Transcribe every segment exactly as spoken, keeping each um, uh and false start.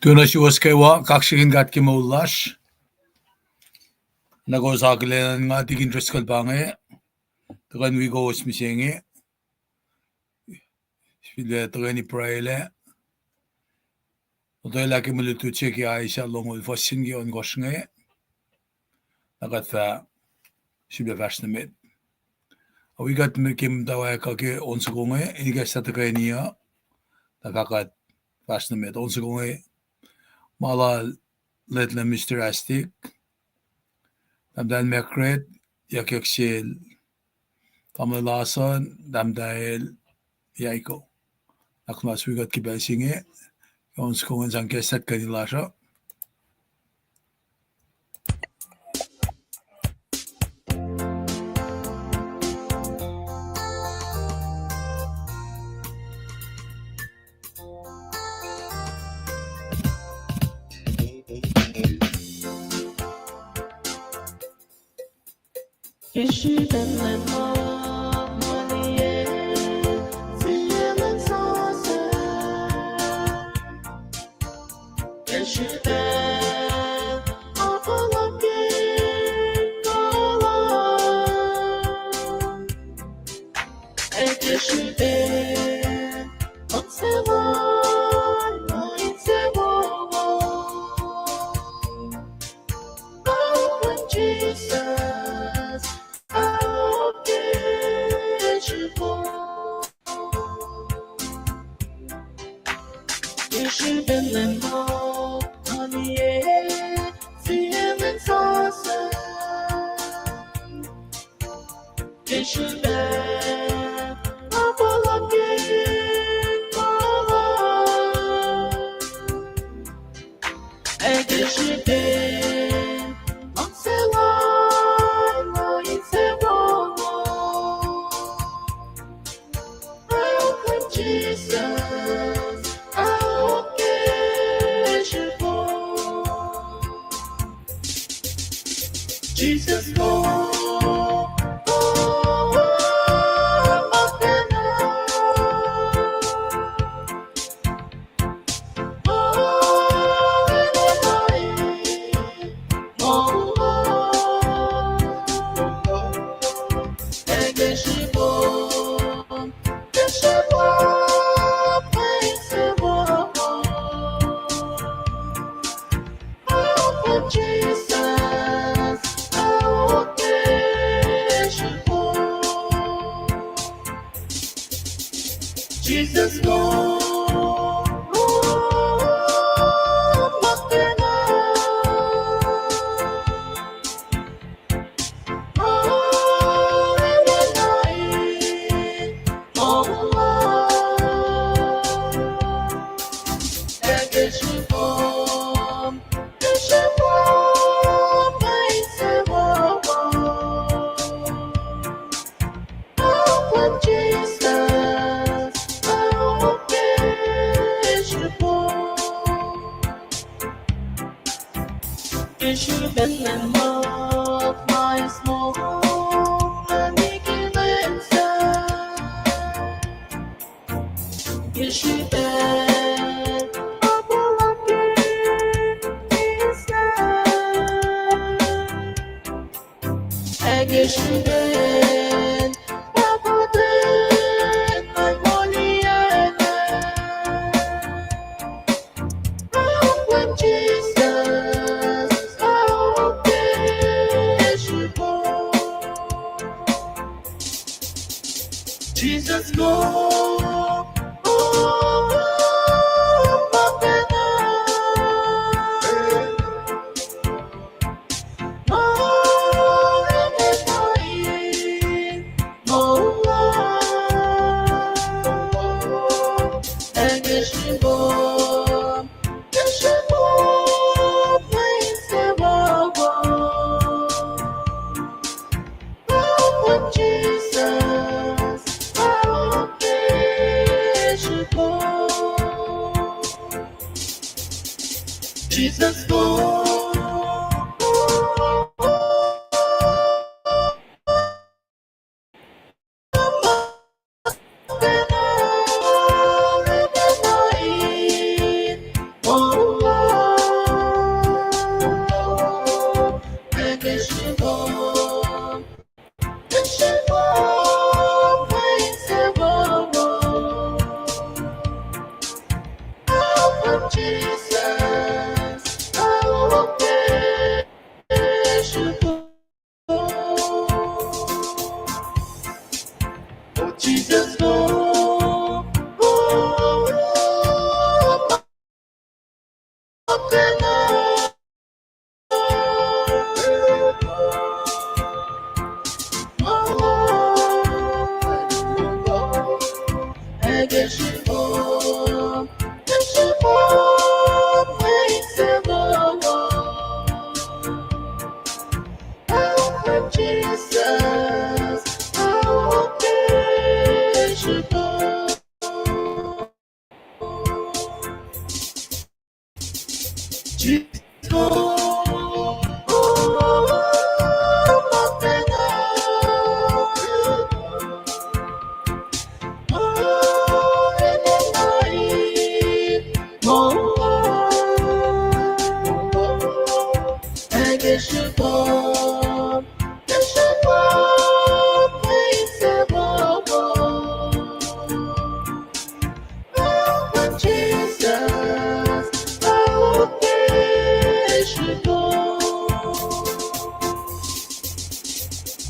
Tuh nuh suwos kwewa, kaksakihn God ke moul lasr. Na kowos akihlen nga Tikin Driscoll pa inge, tuhkuh in wi kowos mihsenge. Sifilpac tuhkweni pruhelah. Otwelah ke mwe lutlut se ke Isaiah longoul fuhs se ke ohnkohsr inge. Na kuht fah sifilpac fahsr nuh met. Awi kuht ke muhtwacwacack uh ke on soko inge, ikacslah tuhkweni uh, na fah kuht fahsr nuh met. On soko inge, ma lal Letla Mister Astik, Tahmtahel Margaret, yuckyak sel tamuhlwel Larsson, Tahmtahel Yaiko. Ahkmas wi kuht ke pacl se inge, on soko inge sang ikacslah tuhkweni lasr uh.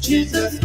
Jesus,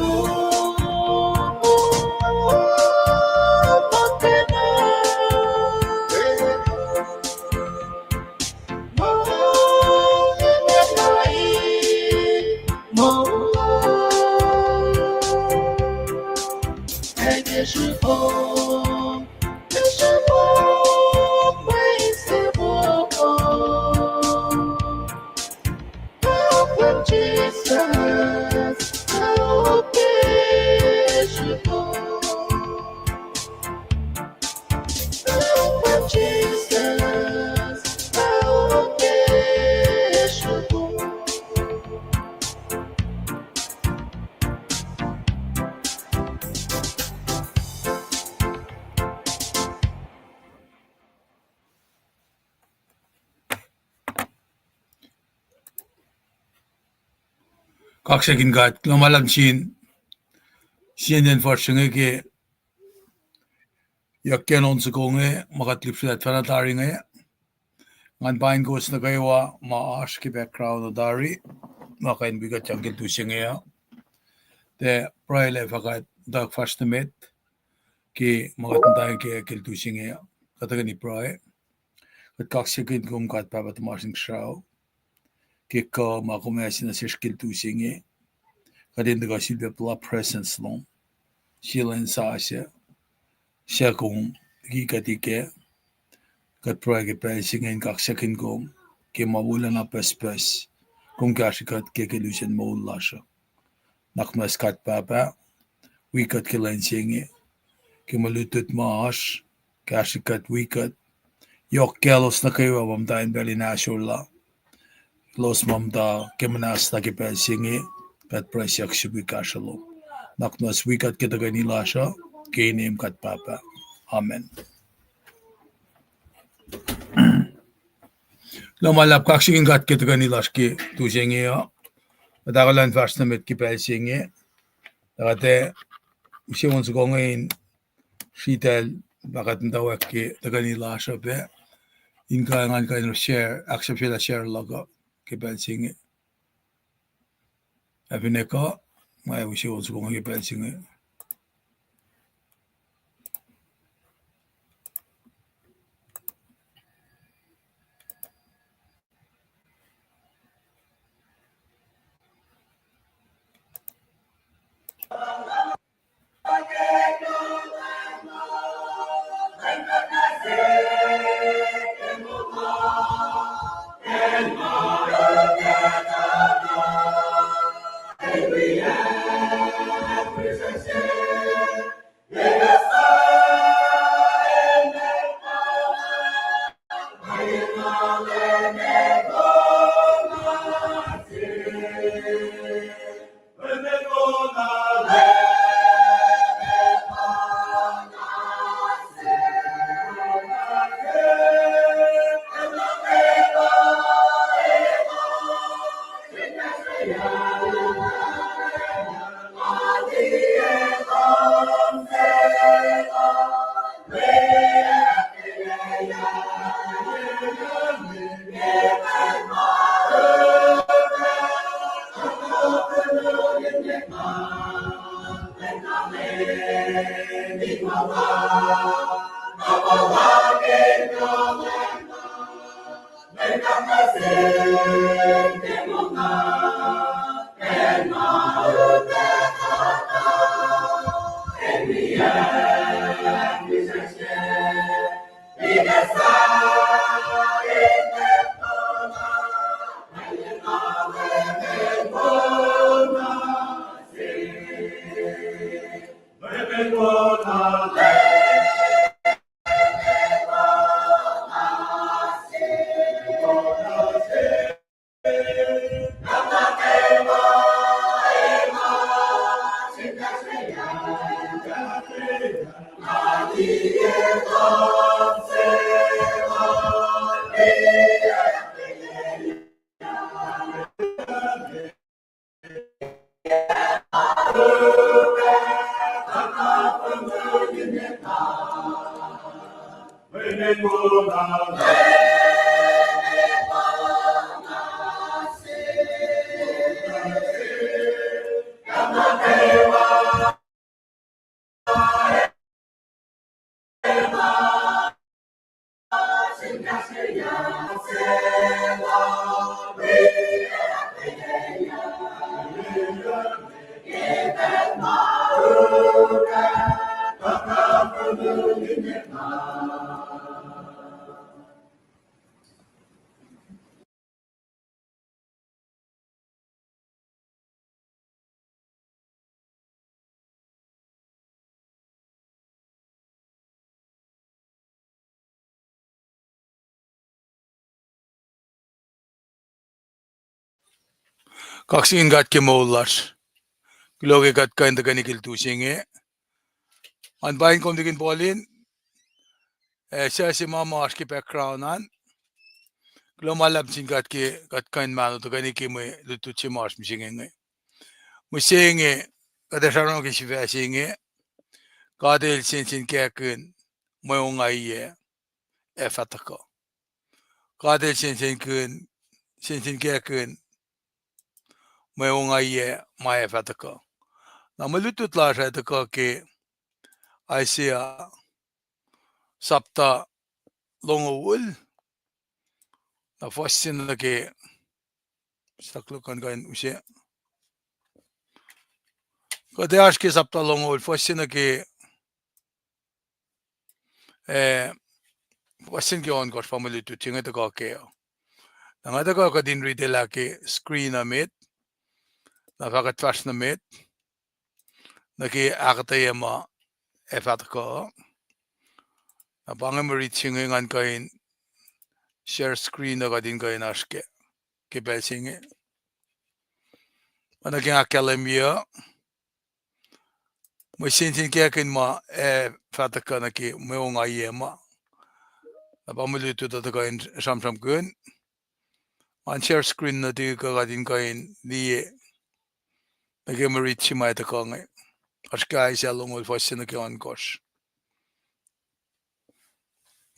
Kaksakihn God, kuloh ma luhlahp sin, sin acn fuhsr se inge ke yohk ke on soko inge ma kuht lihpsrelah tuhfahna tari inge. Ngan paing kowos nuh kwewa ma oasr ke background uh tari, ma kuh in wi kuht ke lutu se inge uh. Tiac pruhe lah fah kuht tuh fahsr nuh met ke ma kuht muhta ke, ke lutu se inge uh. Kuht tuhkweni pruhe. Kuht kaksakihn kom God Pahpah tuhmasr Inkuhsrao, ke kuh ma kom ase nuh sesr ke lutu se inge. Kuht in tuhkuh sifilpac puhla presence lom, sie lwen sasuc se kom liki kuht ikac. Kuht pruhe ke pacl se inge in kaksakihn kom ke ma wolacna pucspucs kom kahsrwe kuht ke, ke lusen moul lasr uh. Nuhnak muhnahs God Pahpah, wi kuht ke lwen se inge, ke mwe lutlut ma oasr, kahsrwe kuht, wi kuht. Yohk kaclos nuh kwewa ma muhta in pacl in ahsor la, elos ma muhta ke muhnahs na ke pacl se inge, kuht pruhe siyuck sum ke kahsruh lom. Nuhnak muhnahs wi kuht ke tuhkweni lasr uh, ke inem God Pahpah. Amen. Kuloh ma luhlahp, kaksakihn God ke tuhkweni lasr ke lutu se inge uh. Kuht ahkolah in fahsr nuh met ke pacl se inge. Tuh kuht ac use on soko inge in sritacl ma kuht muhtwacwacack ke tuhkweni lasr uh pac. In kuh ngan kuh in share, ahksahfyelah share luhk uh ke pacl se inge. Ac finne kuh, nga ac use on soko inge ke pacl se inge. Kaksakihn God ke moul lasr. Kuloh ke kuht kuh in tuhkweni ke lutlut se inge. An pain kom likin Paulin, ac suc se ma ma oasr ke background an. Kuloh ma luhlahp sin God ke kuht kuh in mahno tuhkweni ke mwe lutlut se ma oasr mihsenge inge. Mihsenge, kuht ac sramsram ke sifac se inge, God El sensenkackihn mwe ongaiyac ac fah tuhkuh. God El sensenkihn, sensenkackihn mwe ongaiyac ma ac fah tuhkuh. Na mwe lutlut lasr uh tuhkuh ke Isaiah sapta longoul, na fuhs se nuh ke, stuck luhk an kuh in use. Kuht ac oasr ke sapta longoul, fuhs se nuh ke, eh, fuhs se nuh ke ohnkohsr pa mwe lutlut se inge tuhkuh kac uh. Na nga tuhkuh kuht in ritelah ke screen uh met, na fah kuht fahsr nuh met nuh ke ahkuhtweyac ma ac fah tuhkuh. Na pa inge mwe rit se inge ngan kuh in share screen uh kuht in kuh in oasr ke, ke pacl se inge. Oacna ke nga ahkkahlwemye uh, mwe sensenkackihn ma ac fah tuhkuh nuh ke mwe ongaiyac ma. Na pa mwe lutlut uh tuhkuh in sramsramkihn. Ngan share screen nuhtihk uh kuht in kuh in liye nuh ke mwe rit se ma ac tuhkuh inge. Oasr ke Isaiah longoul, fuhs se nuh ke ohnkohsr.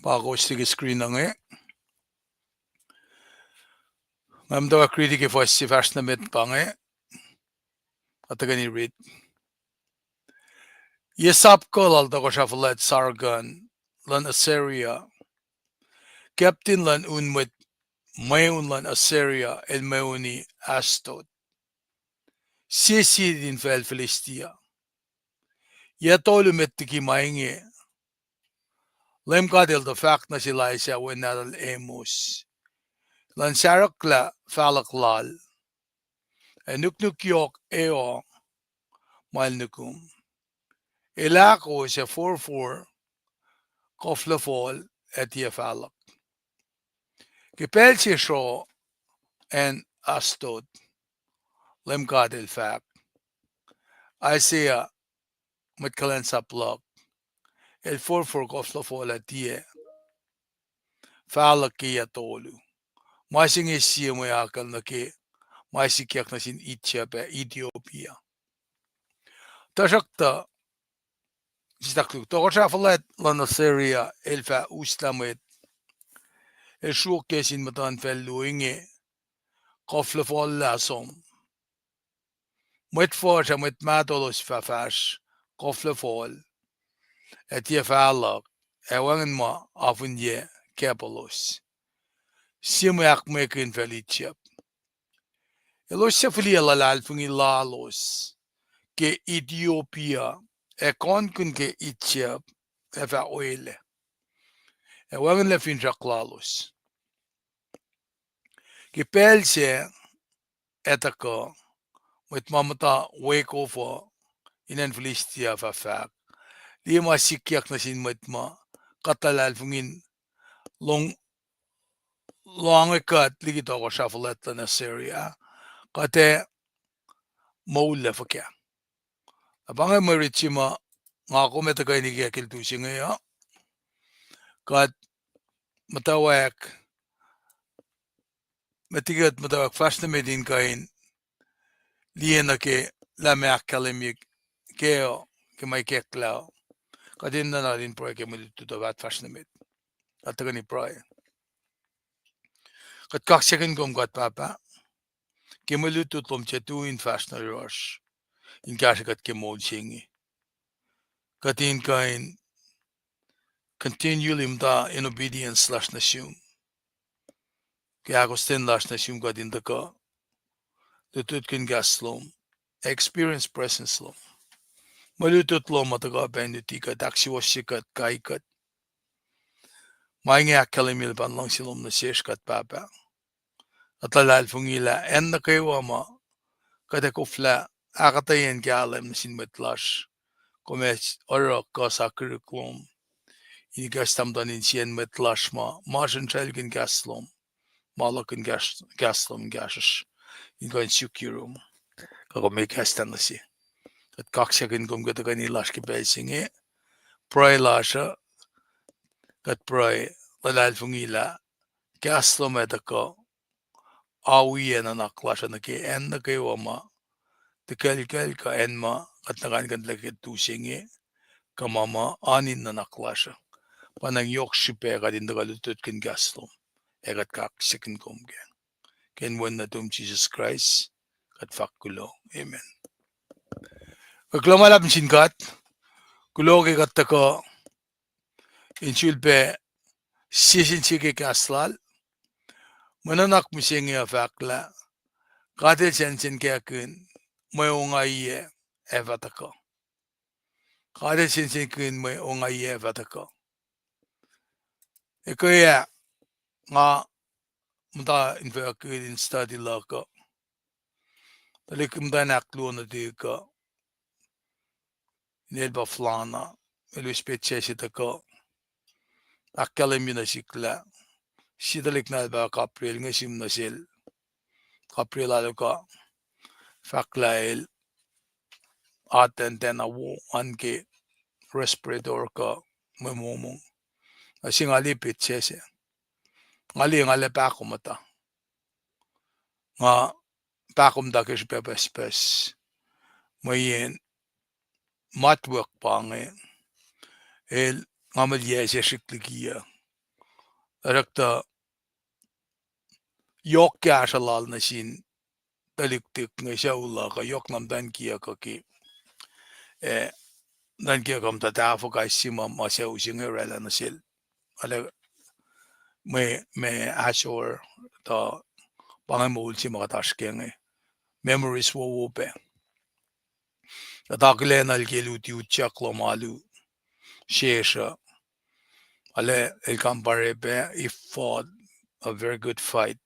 Pa kowos liye ke screen uh inge. Nga muhtwacwacack riti ke fuhs se fahsr nuh met pa inge. Kuht tuhkweni rit. Yac sap kuh lal tohkohsrah fuhlwact Sargon luhn Assyria, captain luhn un mwet mweun luhn Assyria el mweuni Ashdod, sie city in facl Philistia. Yac tolu met liki ma inge, Leum God El tuh fahk nuh sel Isaiah wen nahtuhl Amos, elan saruklah fahluhk lal, ac nuknuk yohk eoh ma el nukum. El ahkos ac forfor koflofol ac tiac fahluhk. Ke pacl se sroh acn Ashdod, Leum God El fahk, Isaiah, mwet kuhlwacnsap luhk, el forfor koflofol ac tiac fahluhk ke yac tolu. Ma se inge sie mwe akucl nuh ke ma sikyak nuh sin Egypt ac Ethiopia. Tuhsruhktuh, sitak luhk, tohkohsrah fuhlwact luhn Assyria el fah uslah mwet el sruokyac sin muhtuhnfacl luo inge, koflofohllah som. Mwet fuhsr ac mwet mahtolos fah fahsr koflofol ac tiac fahluhk, ac wacngihn ma afinyac kapolos. Sie mwe ahkmwekihn facl Egypt. Elos suc fihliyac luhlahlfongi lalos ke Ethiopia ac kohnkihn ke Egypt ac fah welac. ac wacngihnlac finsrak lalos. Ke pacl sac, ac tuhkuh, mwet ma muhta wake up uh, in acn Philistia fah fahk, liye ma sikyak nuh sin mwet ma kuht luhlahlfongi in lohng, lohng kuht liki tohkohsrah fuhlwact luhn Assyria, kuht ac moul lac fuhkah. Na pa inge mwe rit se ma nga kom ac tuhkweni ke kacl tu se inge uh, kuht muhtwacwacack, met liki kuht muhtwacwacack fahsr nuh met in kuh in liye nuh ke lah meac ahkkahlwemye kac uh, ke ma ikacklah uh. Kuht enenuh in pruhe ke mwe lutlut uh, fahsr nuh met. Kuht tuhkweni pruhe. Kuht kaksakihn kom kuht Pahpah, ke mwe lutlut lom tiac tu in fahsr nuh yohrohsr, in kahsrwe kuht ke moul se inge. Kuht in kuh in continually muhta in obedience lasr nuh sum. Ke ahkostwen lasr nuh sum kuht in tuhkuh lutlutkihn kahs lom, experience presence lom. Mwe lutlut lom ma tuhkuh pac in luti kuht, ahksuwohsye kuht, kai kuht. Ma inge ahkkahlwemye luhpan luhngse lom nuh sesr kuht Pahpah. Kuht luhlahlfongi lah acn nuh kwewa ma kuht ac koflah ahkuhtweyac in kahlwem nuh sin mwet lasr, kom ac oruh kuh sakihrihk lom in ikacslah muhtuhn insiyacn mwet lasr ma masrinsraclkihn kahs lom, ma luhkihn kahs, kahs lom in kahsruhsr, in kuh in suk yurum. Kuh kom ikacslah nuh se. Kuht kaksakihn kom ke tuhkweni lasr ke pacl se inge, pruhe lasr uh, kuht pruhe, luhlahlfongi lah kahs lom ac tuhkuh awiyac nuhnak lasr uh nuh ke acn nuh kwewa ma tikuclkucl kuh acn ma kuht nuh kain kuhtlac ke tu se inge, kuh ma ma oan in nuhnak lasr uh. Pa nacng yohk srihpac kuht in tuhkuh lutlutkihn kahs lom, ac kuht kaksakihn kom kac. Ke inen wen nuhtum Jisus Kraist, kuht fahk kuloh. Amen. Kuh kuloh ma luhlahp nuh sin God, kuloh ke kuht tuhkuh in sulpac sie sin sie ke kahs lal. Mwe nuhnak mihsenge uh fahklah, God El sensenkackihn mwe ongaiyac ac fah tuhkuh. God El sensenkihn mwe ongaiyac ac fah tuhkuh. Ekuh ah, nga muhta infuckihl in study luhk uh. Tuhlihk muhtwacn ahkluo nuhtihk uh, inel pa Flana, el us petsac se tuhkuh ahkkahlwemye nuh sihk lah sie tuhlihk nahtuhl pa Gabriel inge sihm nuh sel. Gabriel alu kuh fahk lah el atacn tacna wo an ke respirator kuh mwe momong. Na se nga liye petsac se. Nga liye nga lah pahkomuhta. Nga pahkomuhta ke srihpac pucspucs. Mweyen matwack pa inge, el, nga muh el yac se srihk liki uh. Tuhsruhktuh yohk kahsruh lal nuh sin tuhlihk tihk inge sucu luhk uh, yohk na muhtwacn kiyuhk uh ke, eh, muhtwacn kiyuhk uh muhta tahfuh kais sie ma, ma sucu se inge oraclah nuh sel. Arlac mwe, mwe ahsor, tuh pa inge moul se ma kuht oasr ke inge. Memories wowo pac. Kuht akihlen el ke luti utyak lom alu sesr uh. Arlac el kampare pac, he fought a very good fight.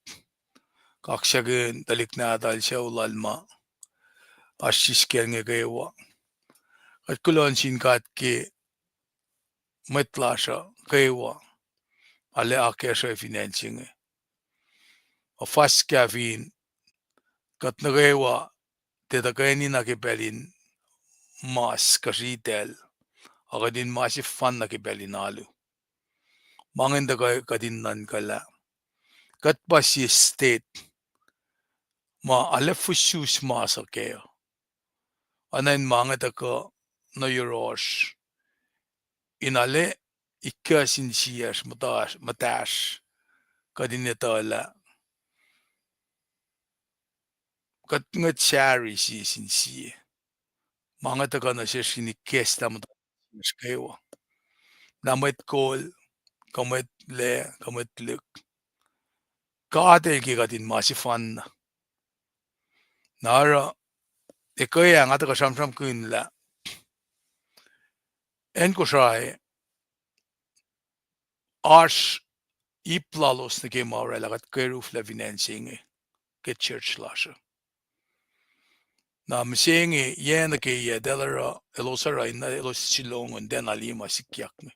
Kaksakihn tuhlihk nahtuhl sucu lal ma oasr siskacl inge kwewa. Kuht kuloh nuh sin God ke mwet lasr uh kwewa. Arlac akacsruhi fin acn se inge. Fuhs kahfin, kuht nuh kwewa tiac tuhkweni na ke pacl in mas kuh sritacl, a kuht in ma sefanna ke pacl in alu. Ma ingacn tuhkuh kuht in nuhnkuhlah kuht pa sie state ma arlac fusus mas uh kac. Oacna in ma inge tuhkuh nuh yohrohsr, in arlac ikuh sin siacsr muhta-, muhtahsr, kuht in etuh lah kuht ngwet sahri sie sin sie. Ma inge tuhkuh nuh sesr in ikacslah muhta sesr kwewa. Na mwet kol, kuh mwet lac, kuh mwet lihk, God El ke kuht in ma sefanna. Na oruh, ekuh ah nga tuhkuh sramsramkihn lah acn Kosrae, oasr ip lalos nuh ke ma orwaclah kuht kweruhflah fin acn se inge ke church lasr uh. Na mihsenge yac nuh ke yac eltahl oruh, elos oruh in elos sulongun tiacna liye ma sikyak inge.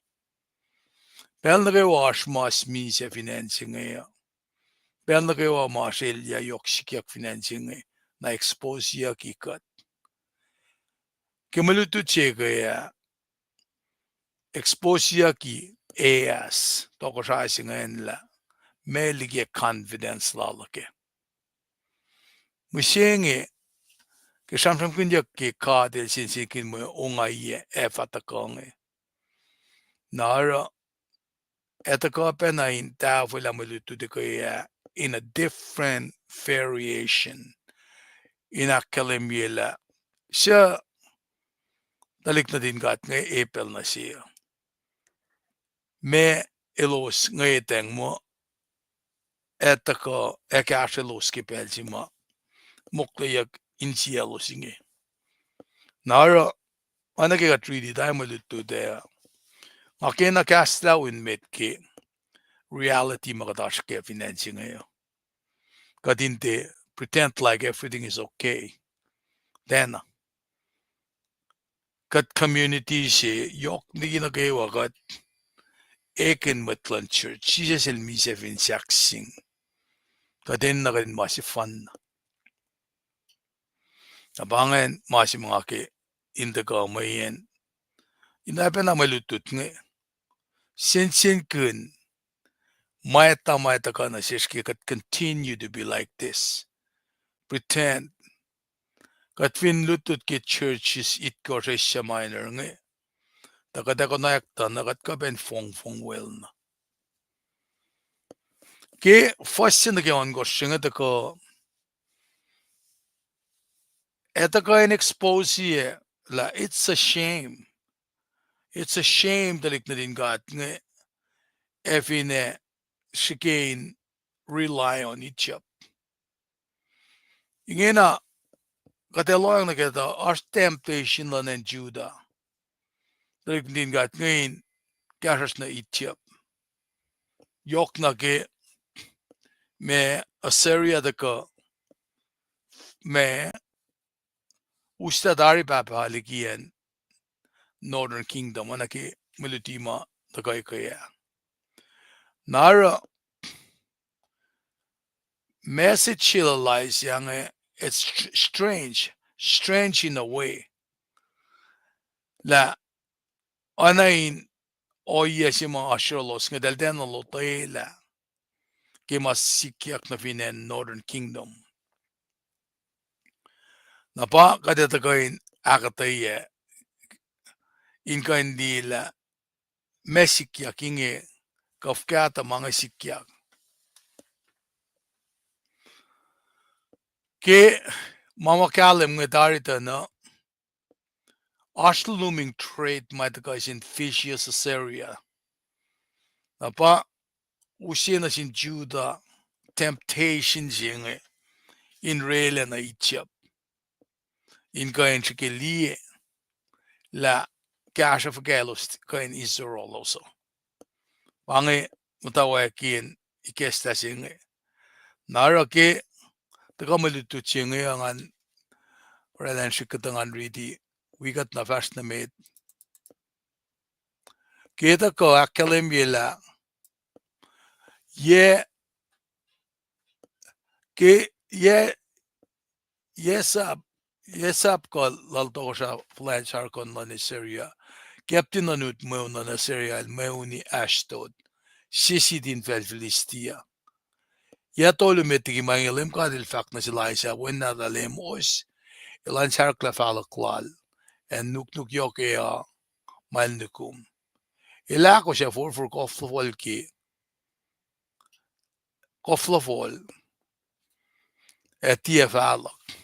Pacl nuh kwewa oasr mas misac fin acn se inge uh, pacl nuh kwewa ma srwaclah yohk sikyak fin acn se inge, na exposeyucki kuht. Ke mwe lutlut se ke ah, exposeyucki Ahaz, tohkohsrah se ingacn lah meac liki confidence lal uh kac. Mihsenge, ke sramsramkihnyuck ke God el sensenkihn mwe ongaiyac ac fah tuhkuh inge, na oruh ac tuhkuh pacna in tahfwelah mwe lutlut ke ah in a different variation, in ahkkahlwemye lah suc tuhlihk nuhtin God inge e pacl nuh se uh, ma elos ngwetacng muh ac tuhkuh ac kahsrwelos ke pacl se ma mokleyuck insiyaclos inge. Na oruh, oacna ke kuht riti tari mwe lutlut ah, nga kena kahslah un met ke reality ma kuht oasr kac fin acn se inge uh. Kuht in tiac pretend like everything is okay. Tiacna. Kuht community se yohk liki nuh kwewa kuht ekihn mwet luhn church. Jisus el misac fin sahkseng. Kuht enenuh kuht in ma sefanna. Na pa ingacn ma se ma nga ke in tuhkuh mweyen, in oacpacna mwe lutlut inge, sensenkihn mwacta ma tuhkuh nuh sesr ke kuht continue to be like this. Pretend. Kuht fin lutlut ke churches itkohsr Asia Minor inge, tuh kuht ac konwacack tuh na kuht kuh pac in fongfong wel na. Ke fuhs se nuh ke ohnkohsr se inge tuhkuh, ac tuhkuh in expose-i lah it's a shame. It's a shame tuhlihk nuhtin God inge ac finne srihke in rely on Egypt. Ingena kuht ac lohacng nuh ke tuh oasr temptation luhn acn Judah, tuhlihk nuhtin God inge, in kahsruhsr nuh Egypt. Yohk nuh ke ma Assyria tuhkuh ma uslah tari pahpah liki acn Northern Kingdom, oacna ke mwe luti ma tuhkuh ke ah. Na oruh message se lal Isaiah inge, it's str-, strange, strange in a way. Lah oacna in ohiyac se ma oasr yohrohlos inge, eltahl tiacna lotwelah ke ma sikyak nuh fin acn Northern Kingdom. Na pa kuht ac tuhkuh in ahkuhtweyac in kuh in liye lah ma sikyak inge, kuh fuhkah tuh ma inge sikyak. Ke ma ma kahlwem inge tari tuh na oasr looming threat ma tuhkuh sin vicious Assyria. Na pa use nuh sin Judah temptation se inge in orwaclah nuh Egypt, in kuh in srihke liye lah kahsruh fuhkah elos kuh in isoralos uh. Pa inge muhtwacwacack in ikacslah se inge. Na oruh ke tuhkuh mwe lutlut se inge uh ngan oraclah in srihk kuhtuh ngan riti, wi kuht na fahsr nuh met. Ke tuhkuh ahkkahlwemye lah, yac, ke, yac, yac sahp, yac sahp kuh lal tohkohsrah fuhlwact Sargon luhn Assyria, captain luhn ut mweun luhn Assyria el mweuni Ashdod, sie city in facl Philistia. Yac tolu met liki ma inge Leum God El fahk nuh sel Isaiah wen nahtuhl Amoz, elan sahreklah fahluhk lal, ac nuknuk yohk ac ma el nukum. El ahkos ac forfor koflofol ke, koflofol, ac tiac fahluhk.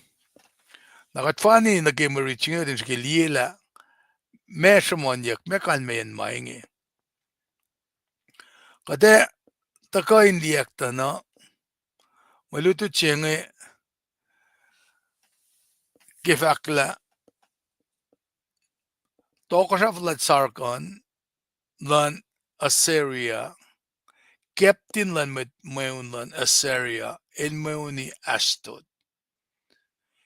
Na kuht fani nuh ke mwe rit se inge kuht in srihke liye lah ma sruhmuhnyuck, ma kalmeyacn ma inge. Kuht ac tuhkuh in liyacacng tuh na mwe lutlut se inge ke fahk lah tohkohsrah fuhlwact Sargon luhn Assyria captain luhn mwet mweun luhn Assyria el mweuni Ashdod,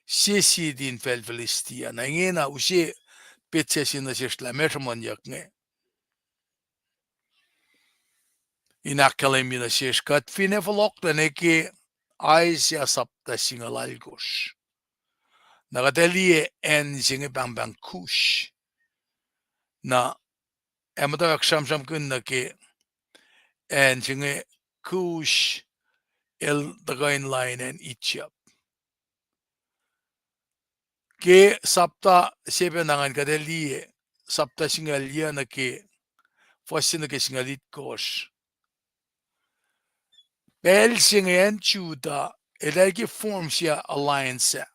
sie city in facl Philistia. Na ingena use petsac se nuh sesr lah meac sruhmuhnyuck inge. In ahkkahlwemye nuh sesr, kuht finne fohlohklac nuh ke Isaiah sapta singucul alkosr, na kuht ac liye acn se inge pahngpahng Kush. Na ac muhtwacwacack sramsramkihn nuh ke acn se inge Kush el tuhkuh in lain acn Egypt. Ke sapta sefanna ingacn kuht ac liye, sapta singucul yac nuh ke, fuhs se nuh ke singucul itkohsr. Pacl se inge acn Judah eltahl ke form sie alliance ah.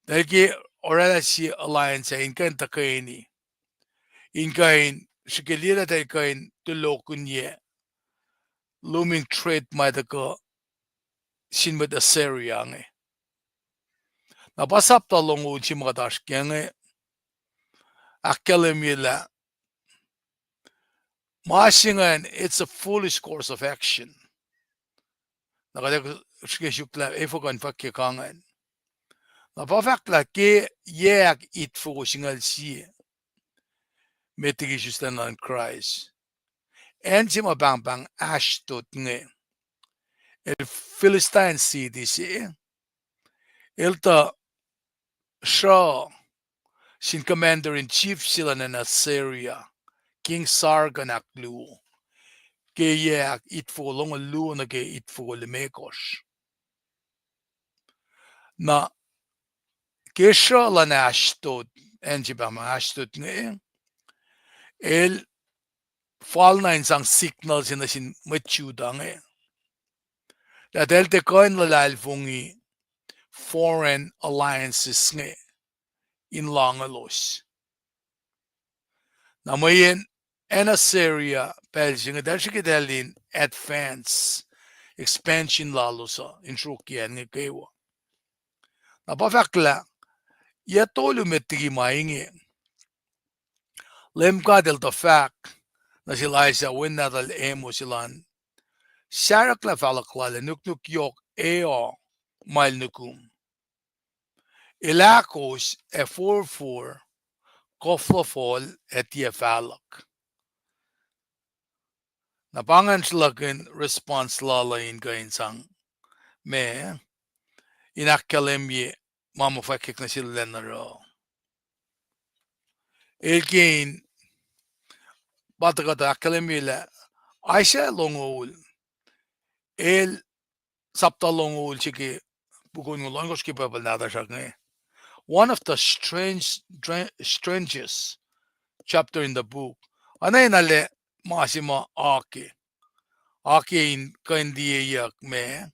Eltahl ke oraclah sie alliance ah in kuh in tuhkweni, in kuh in srihke liye lah eltahl kuh in tulokihnye looming threat ma tuhkuh sin mwet Assyria inge. Na pa sapta longoul se ma kuht oasr ke inge, ahkkahlwemye lah ma se ingacn, it's a foolish course of action. Na kuht ac srihke suk lah efuh kuh in fahk ke ka ingacn. Na pa fahk lah ke yac ahkitfoko singucul sie met liki isuslac luhn Kraist, acn se ma pahngpahng Ashdod inge, el Philistine city se, el tuh sruh sin commander in chief se luhn acn Assyria, King Sargon ahkluo, ke yac ahkitfoko longoul luo nuh ke itfoko limekohsr. Na ke sruh luhn Ashdod, acn se pahngpahng Ashdod inge, el fal na in sang signal se nuh sin mwet Judah inge lah eltahl tiac kuh in luhlahlfongi foreign alliances inge in lahngelos. Na mweyen acn Assyria pacl se inge eltahl srihke eltahl in advance expansion lalos uh in sruokyac acn inge kwewa. Na pa fahk lah yac tolu met liki ma inge, Leum God El tuh fahk nuh sel Isaiah wen nahtuhl Amos elan, Sarahklah fahluhk lal ac nuknuk yohk eoh ma el nukum. El ahkos ac forfor, koflofol ac tiac fahluhk. Na pa ingacn sruhlahkihn response lal uh in kuh in sang ma in ahkkahlwemye ma ma fwackyuck nuh sel lwen oruh. El ke in pa tuhkuh tuh ahkkahlwemye lah Isaiah longoul, el sapta longoul se ke puk onngoul ohnkohsr ke Bible nahtuhsr inge, one of the strange, strangest chapter in the book. Oacna in ale ma se ma ake, ake in kuh in liyeyuck ma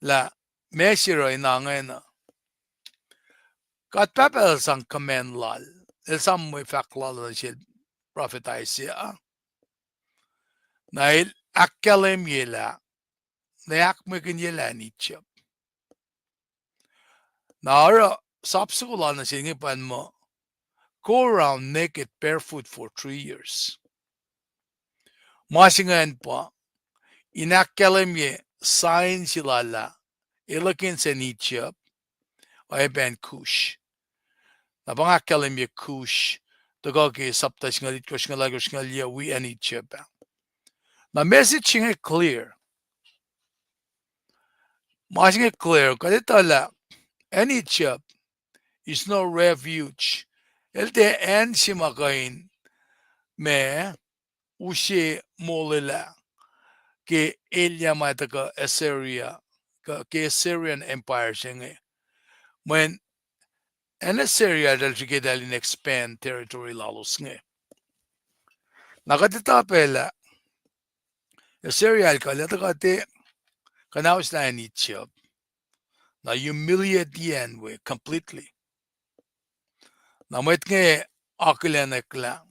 lah meac se oruh in ingena. God Pahpah El sang command lal, El sang mwe fahk lal nuh sel prophet Isaiah, na El ahkkahlwemye lah, na ahkmwekihnyelah acn Egypt. Na oruh sap soko lal nuh sel inge pa muh, go around naked barefoot for three years. Ma se ingacn pa in ahkkahlwemye sign se lal ah, el against acn Egypt, oacyacpac acn Kush. Na pa nga ahkkahlwemye Kush, tuhkuh ke sapta singucul itkohsr, singucul alkohsr, singucul yac wi acn Egypt ah. Na message se inge clear. Ma se inge clear, kuht etuh lah acn Egypt is no refuge. El tiac acn se ma kuh in ma use molwelah ke elyah ma tuhkuh Assyria, ke Assyrian Empire se inge. Mweyen acn Assyria eltahl srihke eltahl in expand territory lalos inge. Na kuht etuh pac lah Assyria el kuh lah tuhkuh te kuhnauslah acn Egypt, na humiliate acn we completely. Na mwet inge akihlenak lah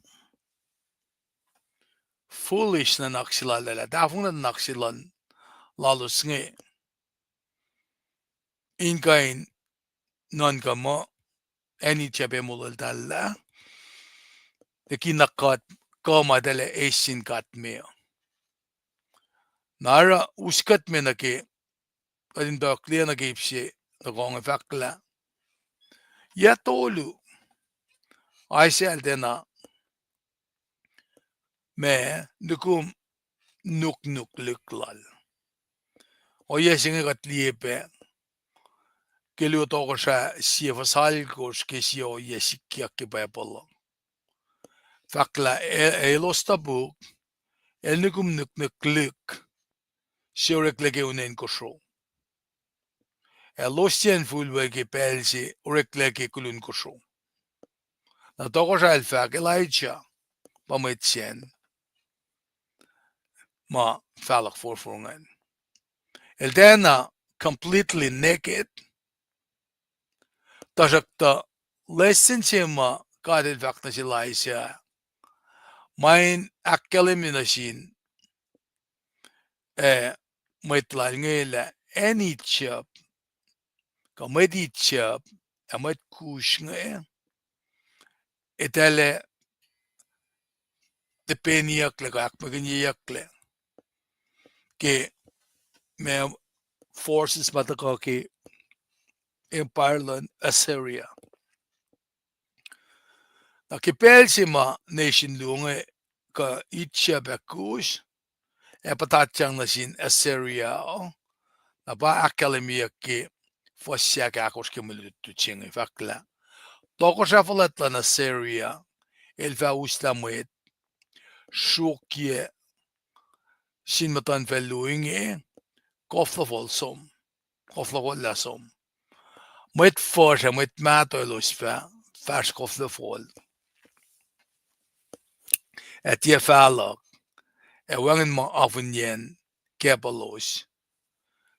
foolish nuhnak se lal ah, tahfongna nuhnak se lal, lalos inge, in kuh in nuhnkuh muh acn Egypt ac molweltahllah, liki na kuht kuh ma eltahl eis sin God me uh. Na oruh us kuht me nuh ke, kuht in tuh clear nuh ke ip se nuh ke inge, fahk lah yac tolu Isaiah el tiacna ma nukum nuknuk lihk lal. Ohiyac se inge kuht liye pac ke Luo Tohkohsrah sie fuhs alkosr ke sie ohiyac sikyak ke Bible uh. Fahk lah e-, elos topuk, el nukum nuknuk lihk se oreklac ke unen kosro. Elos tiacna fihl we ke pacl se oreklac ke kulun kosro. Na tohkohsrah el fahk Elijah pa mwet sacn ma fahluhk forfor ingacn. El tiacna completely naked. Tuhsruhktuh lesin se ma God el fahk nuh sel Isaiah, ma in ahkkahlwemye nuh sin, eh, mwet lal inge lah acn Egypt, kuh mwet Egypt, ac mwet Kush inge, etwaclah tipeniyucklac kuh ahkmwekihnyeyucklac ke ma forces ma tuhkuh ke empire luhn Assyria. Na ke pacl se ma nation luo inge kuh Egypt ac Kush ac puhtatyang nuh sin Assyria, na pa ahkkahlwemyeyuck ke fuhs ahkosr ke mwe lutlut se inge, fahk lah tohkohsrah fuhlwact luhn Assyria el fah uslah mwet sruokyac sin muhtuhnfacl luo inge koflofol som, koflofol lah som. Mwet fuhsr ac mwet mahtuh elos fah fahsr koflofol ac tiac fahluhk, ac wacngihn ma afunyacn kacpaclos,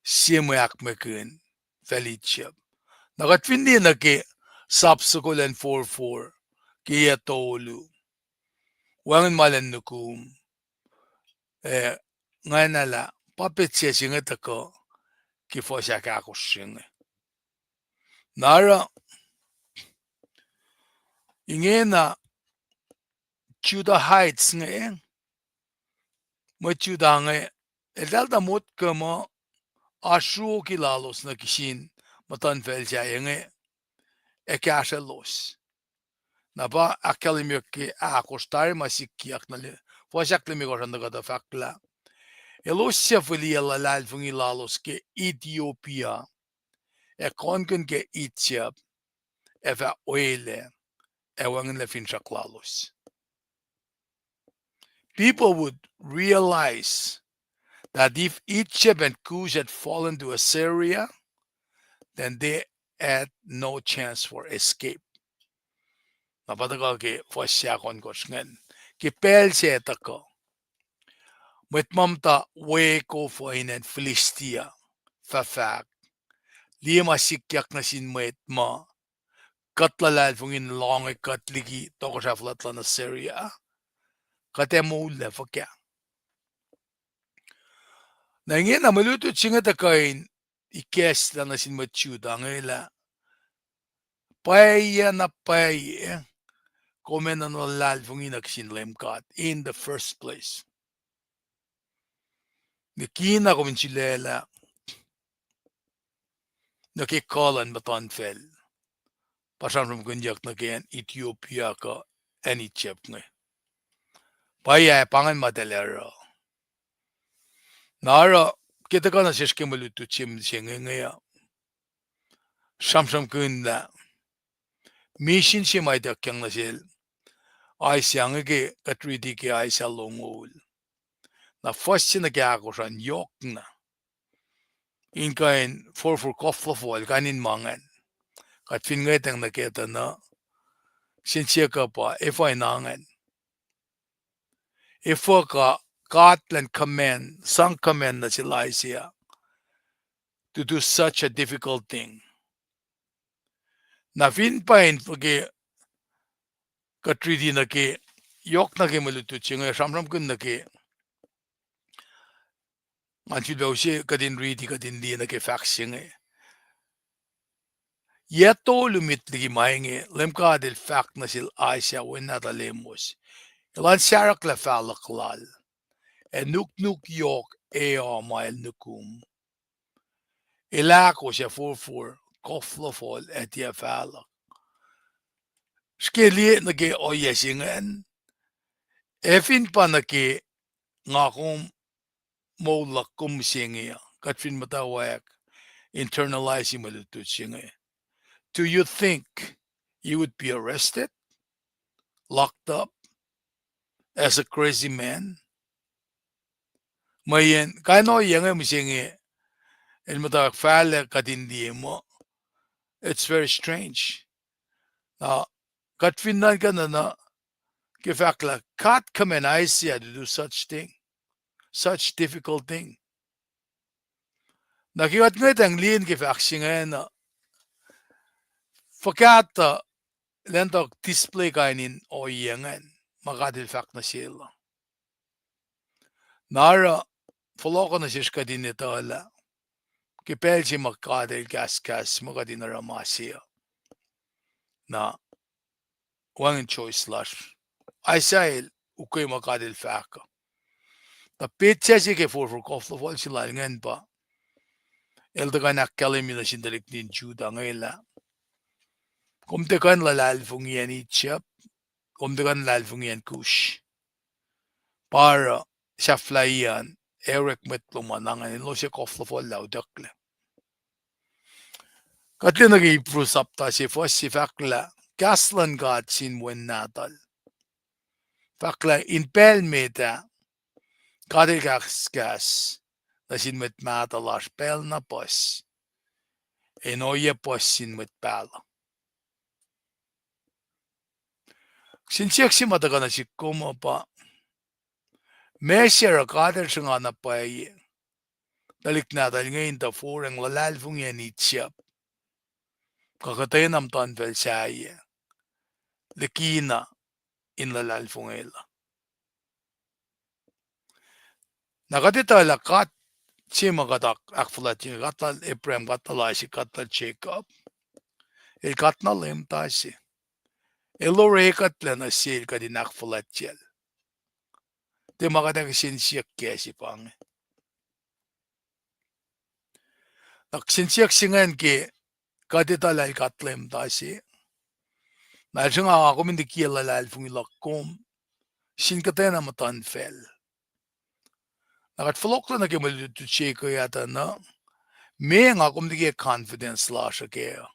sie mwe ahkmwekihn facl Egypt. Na kuht fin liye nuh ke sap soko lwen forfor ke yac tolu, wacngihn ma lwen nukum, eh, ngacn lah pa petsac se inge tuhkuh ke fuhs ahkosr se inge. Na oruh ingena Judahites inge, mwet Judah inge, eltahl tuh motko muh oasr sruoki lalos nuh ke sin muhtuhnfacl sahyac inge ac kahsrwelos. Na pa ahkkahlwemyeyuck ke ahkosr tari ma sikyak nuh ke fuhs ahklimekohsr an tuhkuh tuh fahk lah elos suc fihliyac luhlahlfongi lalos ke Ethiopia ac konkihn ke Egypt ac fah welac ac wacngihnlac finsrak lalos. People would realize that if Egypt and Kush had fallen to Assyria, then they had no chance for escape. Na pa tuhkuh ke fuhs ahkosr ingacn. Ke pacl se tuhkuh, mwet ma muhta we kof uh in acn Philistia fah fahk, liye ma sikyak nuh sin mwet ma kuht luhlahlfongi in loange kuht liki tohkohsrah fuhlwact luhn Assyria, kuht ac moullah fuhkah? Na ingena mwe lutlut se inge tuh kuh in ikacslah nuh sin mwet Judah inge lah pwacye na pwacye kom enenuh luhlahlfongi nuh sin Leum God in the first place. Nikina kom in sulaclah nuh ke kuh luhn muhtuhnfacl pa sramsramkihnyuck nuh ke acn Ethiopia kuh acn Egypt inge. Pwacye, pa ingacn ma eltahl oruh. Na oruh, ke tuhkuh nuh sesr ke mwe lutlut se inge, inge uh sramsramkihn lah misin se ma ituckyang nuh sel Isaiah inge ke kuht riti ke Isaiah longoul, na fuhs se nuh ke ahkosr an yohkna in kuh in forfor koflofol kain in ma ingacn. Kuht fin ngwetacng nuh kac tuh na, sense kuh pa efuh in ingacn. Efuh kuh God elan command, sang command nuh sel Isaiah to do such a difficult thing. Na fin pa in fuhkah kuht riti nuh ke, yohk nuh ke mwe lutlut se inge, sramsramkihn nuh ke, ngan sulpac use kuht in riti, kuht in liye nuh ke fahk se inge. Yac tolu met liki ma inge, Leum God El fahk nuh sel Isaiah wen nahtuhl Amos, Elan sarahklah fahluhk Lal, ac nuknuk yohk e o ma el nukum. El ahkosr ac forfor, koflofohl ac tiac fahluhk. Srihke liye nuh ke ohiyac se ingacn, ac fin pa nuh ke nga kom moul luhk kom mihsenge uh, kuht fin muhtwacwacack internalize mwe lutlut se inge, do you think you would be arrested, locked up as a crazy man? Mweyen kain ohiyac inge mihsenge, el muhtwacwacack fahlac kuht in liye muh, it's very strange. Na kuht fin nuhnkuh na, na ke fahk lah God command Isaiah to do such thing, such difficult thing. Na ke kuht ngwetacng liye ke fahk se ingacn uh, fuhkah tuh elan tuh display kain in ohiyac ingacn ma God el fahk nuh sel uh. Na oruh fohlohkoh nuh sesr kuht in etuh lah ke pacl se ma God el kahskahs muh kuht in oruh ma se uh, na wacngihn choice lasr. Isaiah el ukwe ma God el fahk uh. Na petsac se ke forfor koflofohl se lal ingacn pa el tuhkuh in ahkkahlwemye nuh sin tuhlihk nuhtin Judah inge lah kom tiac kuh in luhlahlfongi acn Egypt, kom tiac kuh in luhlahlfongi acn Kush. Pa oruh sahflahiyac an, ac orek mwet lom an ingacn, elos ac koflofohl lah utucklac. Kuht liye nuh ke Hebrew sapta se fuhs se fahk lah kahs luhn God sin Wen Nahtuhl. Fahk lah in pacl met ah, God el kahskahs nuh sin mwet mahtuh lasr pacl na puhs, ac in ohiyac puhs sin mwet pahluh. Sin siyuck se ma tuhkuh nuh sihk kom uh pa, ma se oruh God el sruhnga na pwacye tuhlihk nahtuhl inge in tuh foracng luhlahlfongi acn Egypt, kuh kuhtwena muhtuhnfacl sahyac, likina in luhlahlfongel uh. Na kuht etuh lah God se ma kuht ahkfuhlwactye, God lal Abraham, God lal Isaac, God lal Jacob, el God na Leum tase. El orekuhtlac nuh sel kuht in ahkfuhlwactyacl. Tiac ma kuht ac kihsen siyuck kac se pa inge. Na kihsen siyuck se ingacn ke kuht etuh lah el God Leum tase, na el sruhnga kom in likiyac luhlahlfongi luhk kom sin kuhtwena muhtuhnfacl. Na kuht fohlohklac nuh ke mwe lutlut se ke atuh na, meac nga kom likiyac confidence lasr uh kac uh.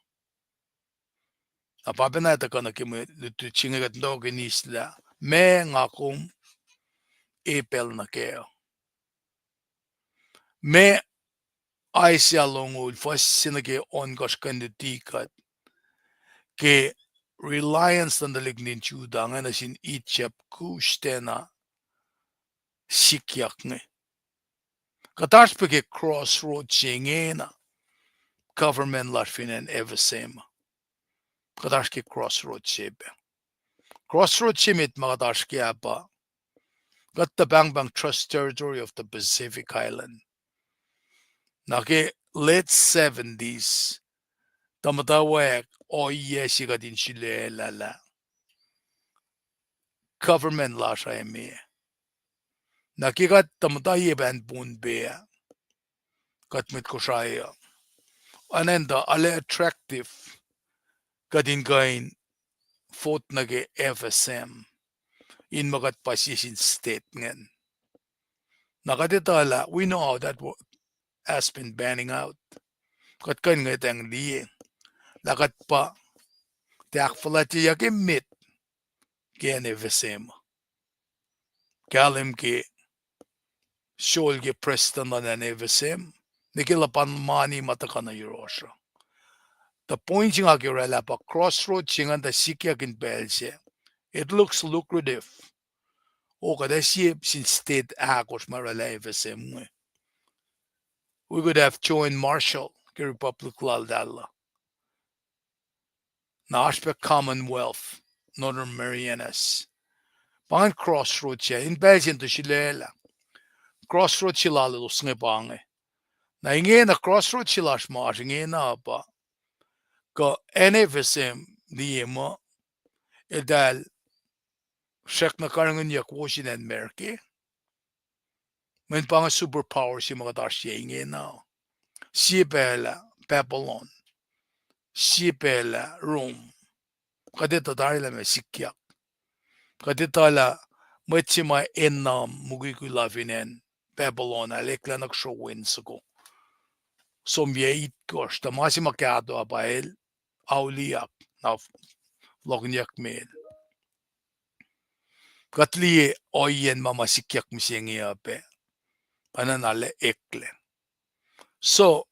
Na pa pacna tuhkuh nuh ke mwe lutlut se inge kuht in tok in eis lah meac nga kom e pacl nuh kac uh. Ma Isaiah longoul fuhs se nuh ke ohnkohsr kuh in luti kuht ke reliance luhn tuhlihk nuhtin Judah inge nuh sin Egypt, Kush, tiacna sikyak inge. Kuht oasr pac ke crossroad se ingena, government lasr fin acn F S M. Kuht oasr ke crossroad se pac. Crossroad se met ma kuht oasr ke ah pa, kuht tuh pahngpahng Trust Territory of the Pacific Island. Na ke late seventies, tuh muhtwacwacack ohiyac se kuht in sulaclah lah government lasr ah me. Na ke kuht tuh muhta ye pahn Pohnpei ah, kuht mwet Kosrae uh, anacn tuh arlac attractive kuht in kuh in vote nuh ke F S M in muh kuht pa sie sin state ingacn. Na kuht etuh lah we know how that has been panning out. Kuht kuh in ngwetacng liye lah kuht pa tiac ahkfuhlwactyeyuck emet ke acn F S M. Kahlwem ke sol ke prestuhn luhn acn F S M, nuh ke luhpan mani ma tuhkuh nuh yohrohsr uh. The point se nga ke orwaclah pa crossroad se ingacn tuh sikyak in pacl se. It looks lucrative. O kuht ac sie sin state ahkosr ma orwaclah F S M inge. We could have joined Marshall ke republic laltahl uh. Na oasr pac Commonwealth, Northern Marianas. Pa ingacn crossroad se in pacl se in tuh sulaclah. Crossroad se lalos inge pa inge. Na ingena crossroad se lasr ma oasr ingena pa, kuh acn F S M liye muh eltahl srackna karihngihnyuck wo sin acn America. Mweyen pa inge superpower se ma kuht oasr yac ingena. Sie pacl ah Babylon. Sie pacl ah Rome. Kuht etuh tari lah meac sikyak. Kuht etuh lah mwet se ma enenuh mukwikwi lal fin acn Babylon ah el eklac nuh sro wen soko. Som yac itkohsr, tuh ma se ma kahto ah pa el auliyak, na fohlohkihnyuckme el. Kuht liye ohiyacn ma ma sikyak mihsenge uh pac. Pacna na el eklac. So,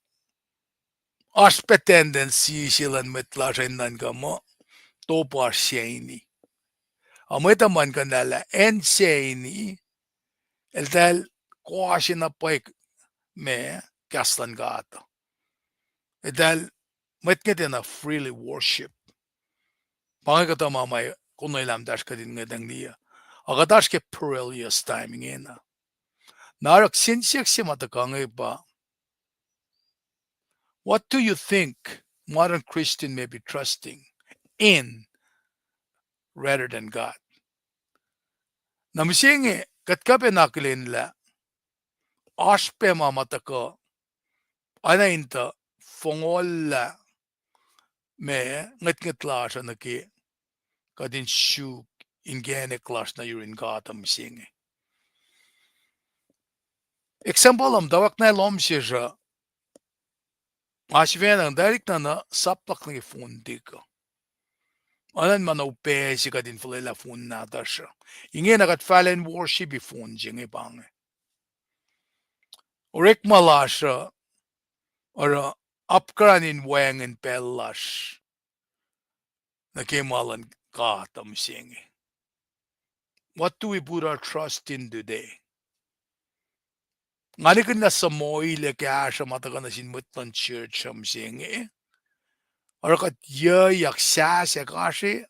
oasr pac tendency se luhn mwet lasr in nuhnkuh muh top oasr saini. Ac mwet uh muhlkuhnlah lah acn saini, eltahl kohse na pwacye ma kahs luhn God. Eltahl, mwet inge tiacna freely worship. Pa inge kuhtuh ma ma konwelah muhtahsr kuht in ngwetacng liye. Ac kuht oasr ke perilous time ingena. Na oruh kihsen siyuck se ma tuhkuh inge pa, what do you think modern Christian may be trusting in rather than God? Na mihsenge, kuht kuh pac in akihlen lah oasr pac ma ma tuhkuh, oacna in tuh fongollah ma ngwetngwet lasr uh nuh ke kuht in suk inkacnek lasr nuh yurin God uh mihsenge. Example luhn muhtwacwacack na lohm sesr uh, nga sifacna tari na nuh sap luhk nuh ke phone tok uh. Oacna ma na upac se kuht in fuhlwelah phone nahtuhsr uh. Ingena kuht fahlen worship-i phone se inge pa inge. Orekma lasr uh, oruh apkuhran in wacngihn pacl lasr nuh ke ma luhn God uh mihsenge. What do we put our trust in today? Nga nihkihn lah suhmoilac kahsruh ma tuhkuh nuh sin mwet luhn church uh mihsenge, oruh kuht yuyak sahsack oasr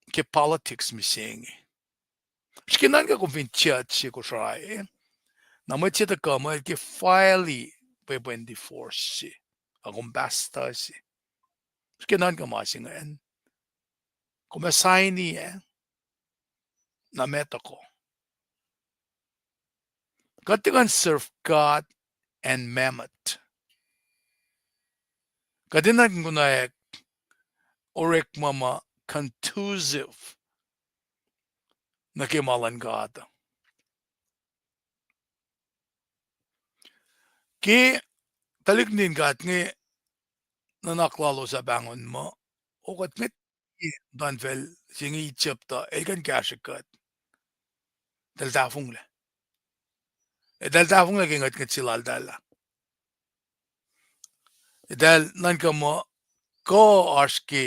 ke politics mihsenge. Srihke nuhnkuh kom fin church se Kosrae, na mwet se tuhkuh muh el ke file-i pwepwen divorce se, ac kom pastor se. Srihke nuhnkuh ma se ingacn. Kom ac sign-i ah, na meac tuhkuh? Kuht tiac kuh in serve God and mammon. Kuht enenuh in konwacack orekma ma conducive nuh ke ma luhn God. Ke tuhlihk nuhtin God inge, nuhnak lalos ah pahngon muh, o kuht nget, muhtuhnfacl se inge Egypt uh el kuh in kahsrwe kuht. Eltahl tahfonglac. Eltahl tahfonglac ke ngwetngwet se laltahl ah. Eltahl nuhnkuh muh kuh oasr ke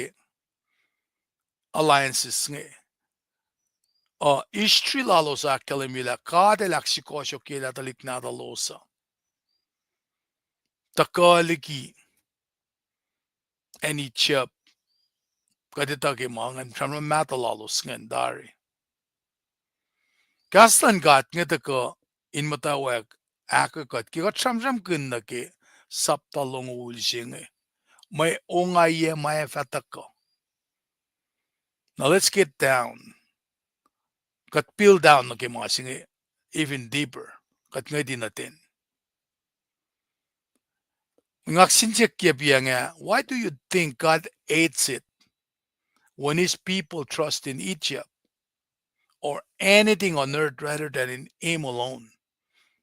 alliances inge. Uh, history lalos ahkkahlwemye lah God el ahksukohsohkyelah tuhlihk nahtuhlos uh tuhkuh liki acn Egypt. Kuht etuh ke ma ingacn, sramsram mahtuh lalos ingacn tari. Kahs luhn God inge tuhkuh in muhtwacwacack ahkolah kuht ke kuht sramsramkihn nuh ke sapta longoul se inge, mwe ongaiyac ma ac fah tuhkuh. Now let's get down. Kuht peel down nuh ke ma se inge even deeper. Kuht ngwetacng nuh ten. Nga kihsen siyuck ke piac nga, why do you think God hates it when his people trust in Egypt or anything on earth rather than in him alone?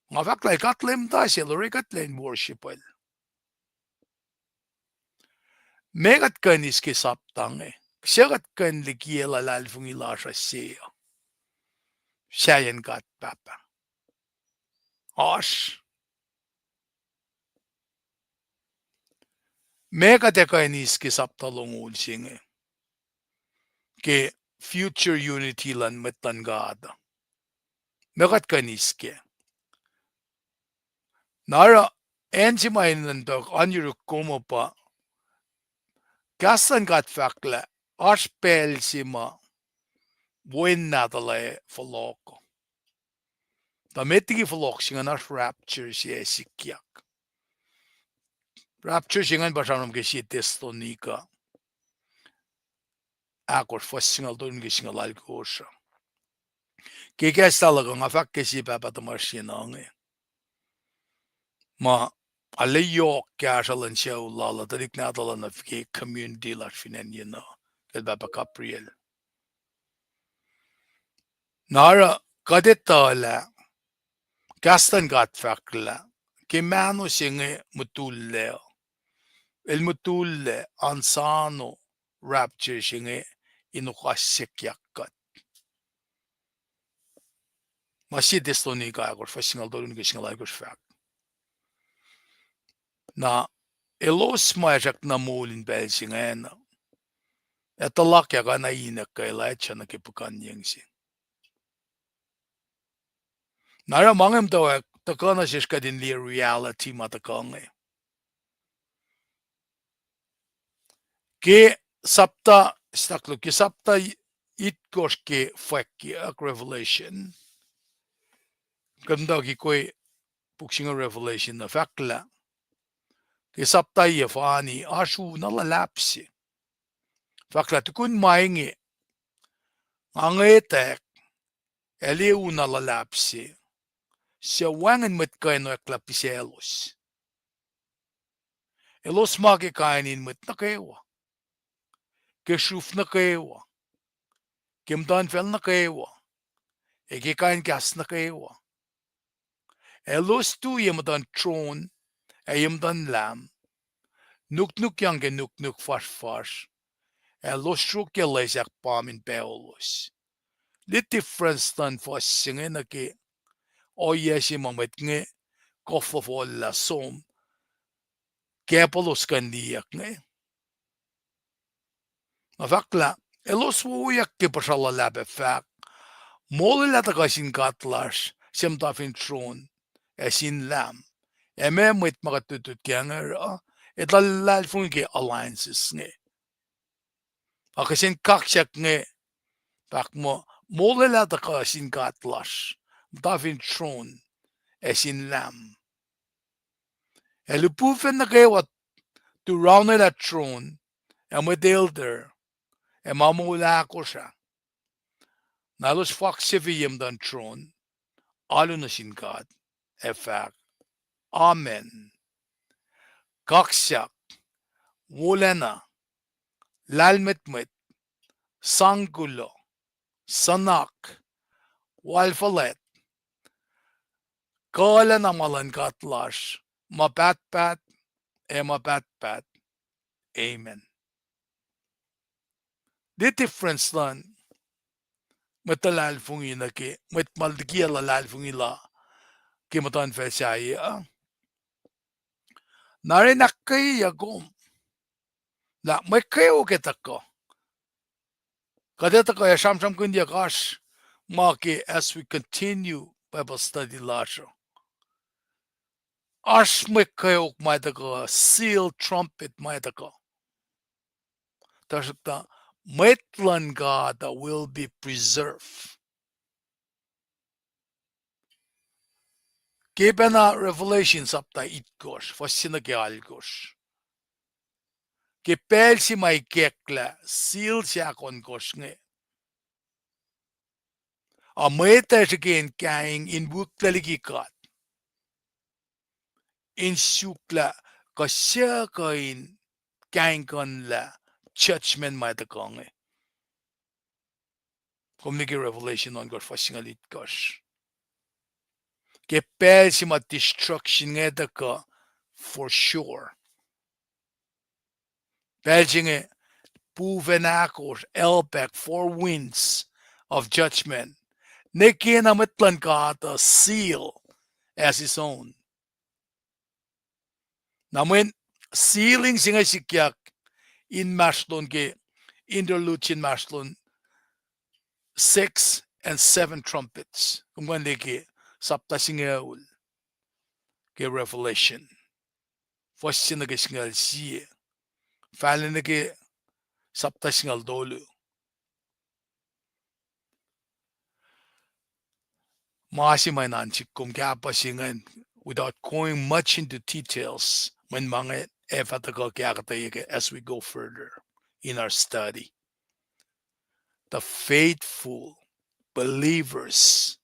Nga fahk lah God leum ta sel orekma kuht lwen worship el. Meac kuht kuh in eis ke sapta inge? Kihsac kuht kuh in likiyac luhlahlfongi lasr uh se uh, sahyacn God Pahpah? Oasr. Meac kuht ac kuh in eis ke sapta longoul se inge ke future unity luhn mwet luhn God? Meac kuht kuh in eis kac? Na oruh acn se ma enenuh in tok an yuruk kom uh pa, kahs luhn God fahk lah oasr pacl se ma wen nahtuhl ac fohlohk. Tuh met liki fohlohk se ingacn oasr rapture se ac sikyak. Rapture se ingacn pa sramsram ke sie Thessalonica ahkosr, fuhs singucul tolu nuh ke singucul alkosr uh. Ke kahs lal uh, nga fahk ke sie pahpah tuhmasr se na inge, ma arlac yohk kahsruh luhn sucu lal uh, tuhlihk nahtuhl uh nuh ke community lasr fin acn Yenuh, kacl Pahpah Gabriel. Na oruh kuht etuh lah kahs luhn God fahk lah ke mahno se inge mutullac, el mutullac an sano rapture se inge in okasyuckyak kuht. Ma sie Thessalonica ahkosr, fuhs singucul tolu nuh ke singucul alkosr fahk. Na elos ma ac srackna moul in pacl se ingacn uh, ac tuhlakyak oacna inek kuh elac sra nuh ke puhkuhnyeng se. Na oruh ma inge muhtwacwacack tuhkuh nuh sesr kuht in liye reality ma tuhkuh inge. Ke sapta, staklu, ke sapta itkohsr ke fwackyuck, Revelation, kuht muhtwacwacack ke puk se inge Revelation uh fahk lah ke sapta yac fani oasr u na luhlahp se. Fahk lah tukun ma inge nga ngwetwack, ac liye u na luhlahp se, suc wacngihn mwet kuh in oacklah pihsaclos. Elos ma ke kain in mwet nuh kwewa, ke sruf nuh kwewa, ke muhtuhnfacl nuh kwewa, ac ke kain kahs nuh kwewa. Elos tu ye muhtuhn tron, ac ye muhtuhn Lam, nuknukyang ke nuknuk fuhsrfuhsr, ac elos sruokyac loes ahkpam in paclos. Liye difference luhn fuhs se inge nuh ke ohiyac se ma mwet inge koflofllah som, ke elos kuh in liyeyuck inge. Na fahk lah elos wowoyak ke puhsra luhlahp ac fahk, molwelah tuhkuh sin God lasr suc muhta fin tron, ac sin Lam. Ac meac mwet ma kuht lutlut ke inge uh, etuh luhlahlfongi ke alliances inge. Ac kihsen kaksak inge, fahk muh, molwelah tuhkuh sin God lasr muhta fin tron, ac sin Lam. Ac lihpufacn nuh kwewa tu raunwelah tron, ac mwet elder, ac ma moul ahkosr ah, na elos fwack sifil ye muhtuhn tron, alu nuh sin God, ac fahk, Amen. Kaksak, wolacna, lahlmwetmwet, sang kuloh, suhnak, wal fuhlwact, kuhlacna ma luhn God lasr, ma pahtpaht, ac ma pahtpaht. Amen. The difference luhn mwet luhlahlfongi nuh ke mwet ma likiyac luhlahlfongi la ke muhtuhnfacl sahyac uh. Na ren ahkkweyeyuck kom lah mwe kweok ac tuhkuh. Kuht ac tuhkuh ac sramsramkihnyuck oasr ma ke as we continue Bible study lasr uh. Oasr mwe kweok ma tuhkuh, seal trumpet ma tuhkuh. Tuhsruhktuh mwet luhn God uh will be preserved. Ke pacna Revelation sapta itkohsr, fuhs se nuh ke alkohsr. Ke pacl se ma ikacklah seal se ahkohnkohsr inge, a mwet ac srihke in kaing in wihklac liki God, in suk lah kuh suc kuh in kaingkuhnlah judgment ma tuhkuh inge. Kom liye ke Revelation ohnkohsr fuhs singucul itkohsr. Ke pacl se ma destruction inge tuhkuh for sure. Pacl se inge pufacn ahkosr, hellpack, four winds of judgment, ne kena mwet luhn God uh seal as his own. Na mweyen sealing se inge sikyak inmahsrlon ke interlude se inmahsrlon six and seven trumpets. Kom kuh in liye ke sapta singucul ke Revelation, fuhs se nuh ke singucul sie, fal nuh ke sapta singucul tolu. Ma se ma in sik kom kahpah se ingacn, without going much into details, mweyen ma inge ac fah tuhkuh ke ahkuhtweyac ke as we go further in our study. The faithful believers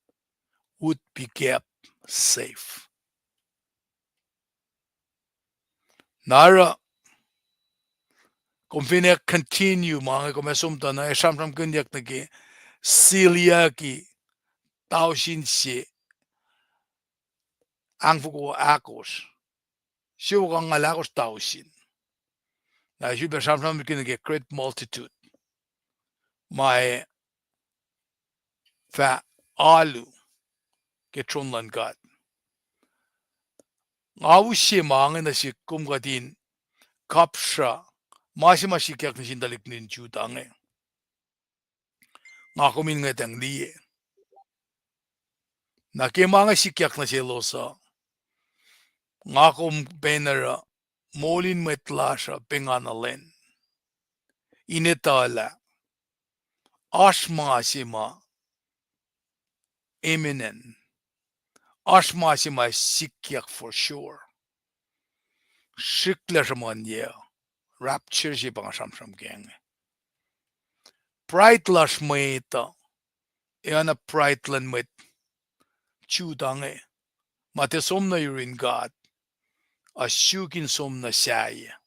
would be kept safe. Na oruh, kom fin ac continue ma inge, kom ac som tuh na ac sramsramkihnyuck nuh ke Silyucki tausin se ahngfoko ahkosr, siofok angngaul ahkosr tausin. Na sifilpac sramsramkihn nuh ke great multitude ma ac fah alu ke tron luhn God. Nga use ma inge nuh sihk kom kuht in kapsra ma se ma sikyak nuh sin tuhlihk nuhtin Judah inge. Nga kom in ngwetacng liye. Na ke ma inge sikyak nuh selos uh, nga kom pacna oruh moul in mwet lasr uh pengana lwen, in etuh lah oasr ma se ma imminent, oasr ma se ma sikyak for sure. Srihklac sruhmuhn yac, rapture se pa nga sramsram ke inge. Pride lasr mwet uh, ac oacna pride luhn mwet Judah inge, ma tiac som nuh yurin God, ac suk in som nuh sahyac.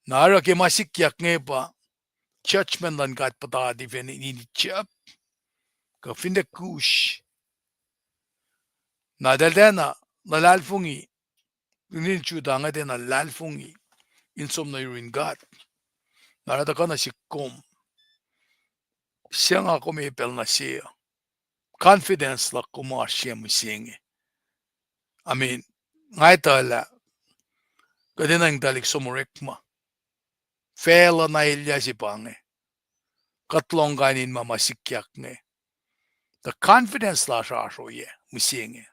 Na oruh ke ma sikyak inge pa judgment luhn God puhtati fin acn Egypt, kuh fin acn Kush. Na eltahl tiacna luhlahlfongi, nuhtin Judah inge tiacna luhlahlfongi in som nuh yurin God. Na oruh tuhkuh nuh sihk kom, suc nga kom ac pacl nuh se uh, confidence luhk kom oasr ke mihsenge. I mean, nga etuh lah kuht enenuh in tuhlihk som orekma. Facluh na elyah se pa inge. Kuht lohng kain in ma ma sikyak inge. Tuh confidence lasr oasr oyac mihsenge?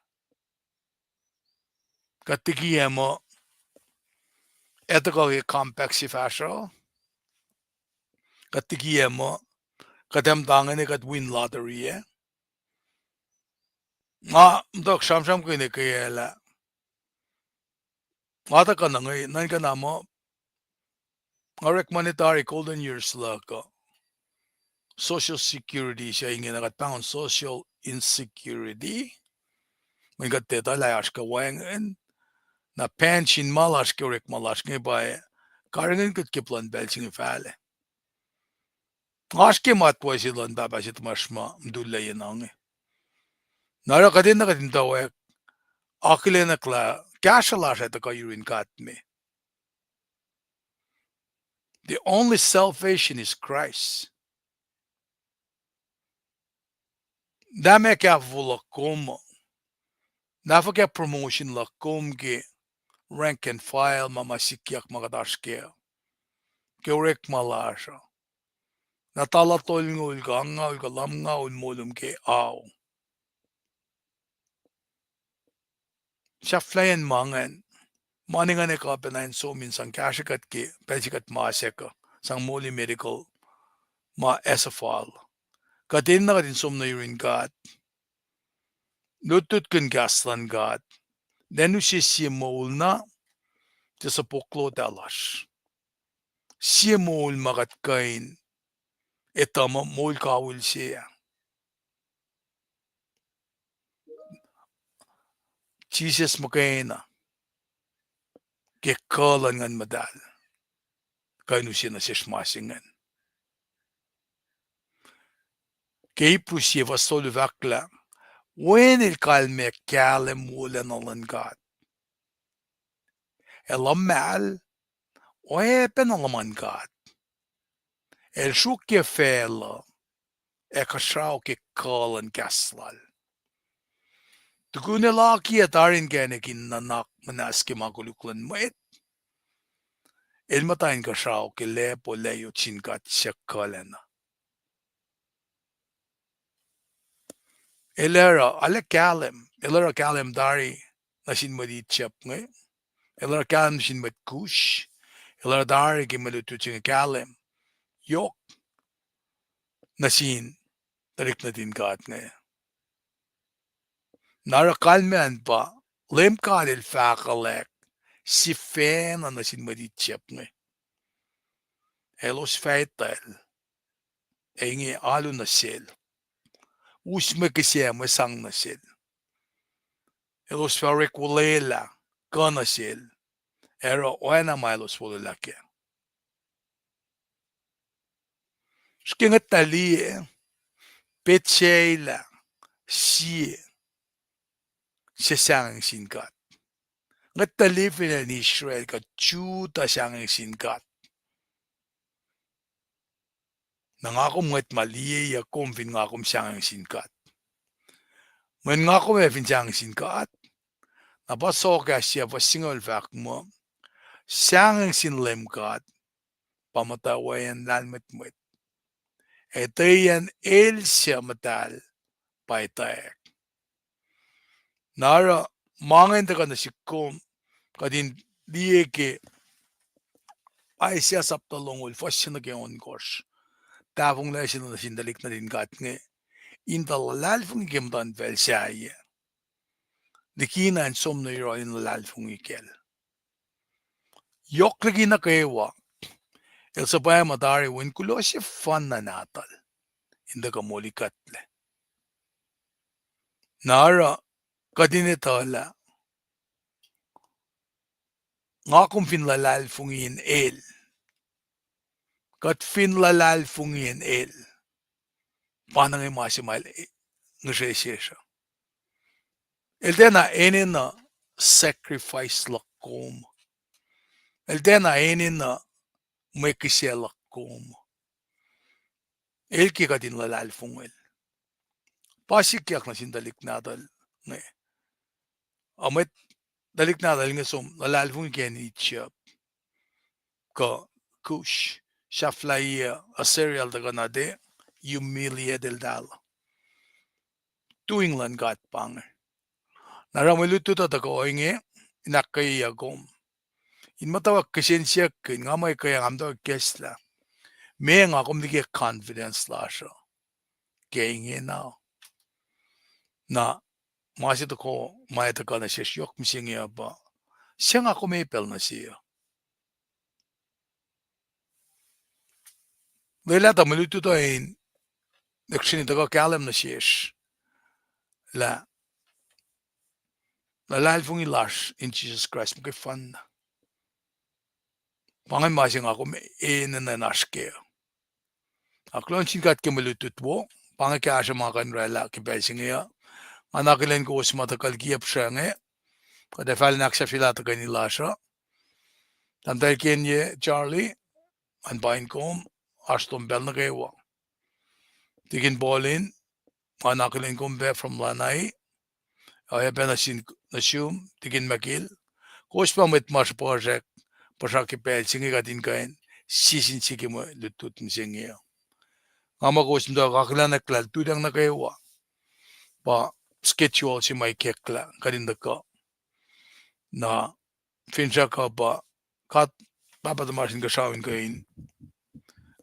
Kuht likiyac muh, ac tuhkuh ke compact se fahsruh, kuht likiyac muh, kuht ac muhta ingena kuht win lottery ah. Nga muhtuhk sramsramkihn ke lah, nga tuhkuh nuh inge nuhnkuh na muh, nga orekma ne tari golden years luhk uh, Social Security se ingena kuht pahngon social insecurity. Mweyen kuht etuh lah oasr kuh wacngihn. Na pension ma lasr ke orekma lasr inge pa karihngihn kuht ke plwacn pacl se inge fahlac. Oasr ke matwac se luhn pahpah se tuhmasr ma mutullac yen inge. Na oruh kuht enenuh kuht in tuwack, akihlenuck lah kahsruh lasr ac tuhkuh yurin God me. The only salvation is Christ. Lah meac kahfofo luhk kom, lah fuhkah promotion luhk kom ke rank and file ma ma sikyak ma kuht oasr kac ke orekma lasr uh. Lah tala tolngoul kuh angngaul kuh lumngaul molum ke ao. Sahflahiyacn ma ingacn, ma inge kuh pacna in som in sang kahsrwe kuht ke pacl se kuht masack uh, sang moli medical ma ac suhfal. Kuht enenuh kuht in som nuh yurin God, lutlutkihn kahs luhn God, lwen use sie moul na, tiac suhpok lotwelah lasr. Sie moul ma kuht kuh in etuh muh moul kawihl se ah. Jisus muhkwena ke kuh luhn Nguhn Muhtahl kuh in use nuh sesr ma se ingacn. Ke Hebrew sie fuhs tolu fahk lah, Wen el kalmac kahlwem wolacna luhn God. El luhmahl, oacpacna luhman God. El sruokyac facluh, ac kuhsrao ke kuh luhn kahs lal. Tukun el akiyac tari inkacnek in nuhnak muhnahs ke ma koluk luhn mwet, el muhta in kuhsrao ke lacpo layot sin God suc kuhlacna. El oruh, arlac kahlwem, el oruh kahlwem tari nuh sin mwet Egypt inge. El oruh kahlwem nuh sin mwet Kush. El oruh tari ke mwe lutlut se inge kahlwem yohk nuh sin tuhlihk nuhtin God inge. Na oruh kalmacn pa Leum God El fahkwelihk sifacna nuh sin mwet Egypt inge. Elos fah etuhl. ac inge alu nuh sel. Us mwe kihsac mwe sang nuh sel. Elos fah orek olwelah kuh nuh sel, ac oruh oacna ma elos olwelah kac. Srihke ngwetlah liye, petsac lah sie se sahngweng sin God. Ngwetlah liye fin acn Israel kuh Judah sahngweng sin God. Na nga kom mwet ma liyeyuck kom fin nga kom sahngweng sin God. Mweyen nga kom ac fin sahngweng sin God, na pa Sohkahs yac fuhs singucul fahk muh, sahngweng sin Leum God pa muhtwacwacyacn lahlmwetmwet, ac etweyacn El suc muhtahl pa etwacack. Na oruh ma inge tuhkuh nuh sihk kom, kuht in liye ke Isaiah sapta longoul fuhs se nuh ke ohnkohsr. Tahfonglac se nuh sin tuhlihk nuhtin God inge, in tuh luhlahlfongi ke muhtuhnfacl sahyac, likina in som nuh yohrohl in luhlahlfongi kacl. Yohk liki nuh kwewa, el suhpwacma tari wen kuloh sefanna nahtuhl in tuhkuh molikuhtlac. Na oruh kuht in etuh lah nga kom fin luhlahlfongi in El, kuht fin luhlahlfongi in El, pa inge ma se ma El ngihsre sesr uh. El tiacna enenuh sacrifice luhk kom. El tiacna enenuh mwe kihsac luhk kom. El ke kuht in luhlahlfongel. Pa sikyak nuh sin tuhlihk nahtuhl inge. Ac mwet tuhlihk nahtuhl inge som luhlahlfongi ke acn Egypt kuh Kush, sahflahiyac Assyria el tuhkuh na te, humiliate eltahl. Tuing luhn God pa inge. Na oruh mwe lutlut uh tuhkuh inge in ahkkweyeyuck kom. In muhtwacwacack kihsen siyuck, nga muh ke nga muhtwacwacack kahslah, meac nga kom liye confidence lasr uh ke ingena? Na ma se tohkoh ma tuhkuh nuh sesr yohk mihsenge uh pa, se nga kom e pacl nuh se uh. Lwelah tuh mwe lutlut uh in, lihksreni tuhkuh kahlwem nuh sesr lah luhlahlfongi lasr in Jisus Kraist muhkwena. Pa ingacn ma se nga kom enenuh in oasr kac. Ac kuloh nuh sin God ke mwe lutlut wo, pa inge kahsruh ma kuh in oraclah ke pacl se inge uh. Nga na akihlen kowos ma tuhkuh liki acn Prussia inge, kuht ac fahlen ahksahfyelah tuhkweni lasr uh. Tahmtahel Kenye, Charlie, ngan paing kom, oasr lom pacl nuh kwewa. Tikin Paulin, ngan akihlen kom pac from Lanai, oacyacpac nuh sin, nuh sum, Tikin Makil, kowos pa mwet ma sruhpuhsrak, puhsra ke pacl se inge kuht in kuh in sie sin sie ke mwe lutlut mihsenge uh. Nga muh kowos muhta kakihlacnwack lah lututacng nuh kwewa pa schedule se ma ikacklah kuht in tuhkuh. Na finsrak uh pa God Pahpah tuhmasr Inkuhsrao in kuh in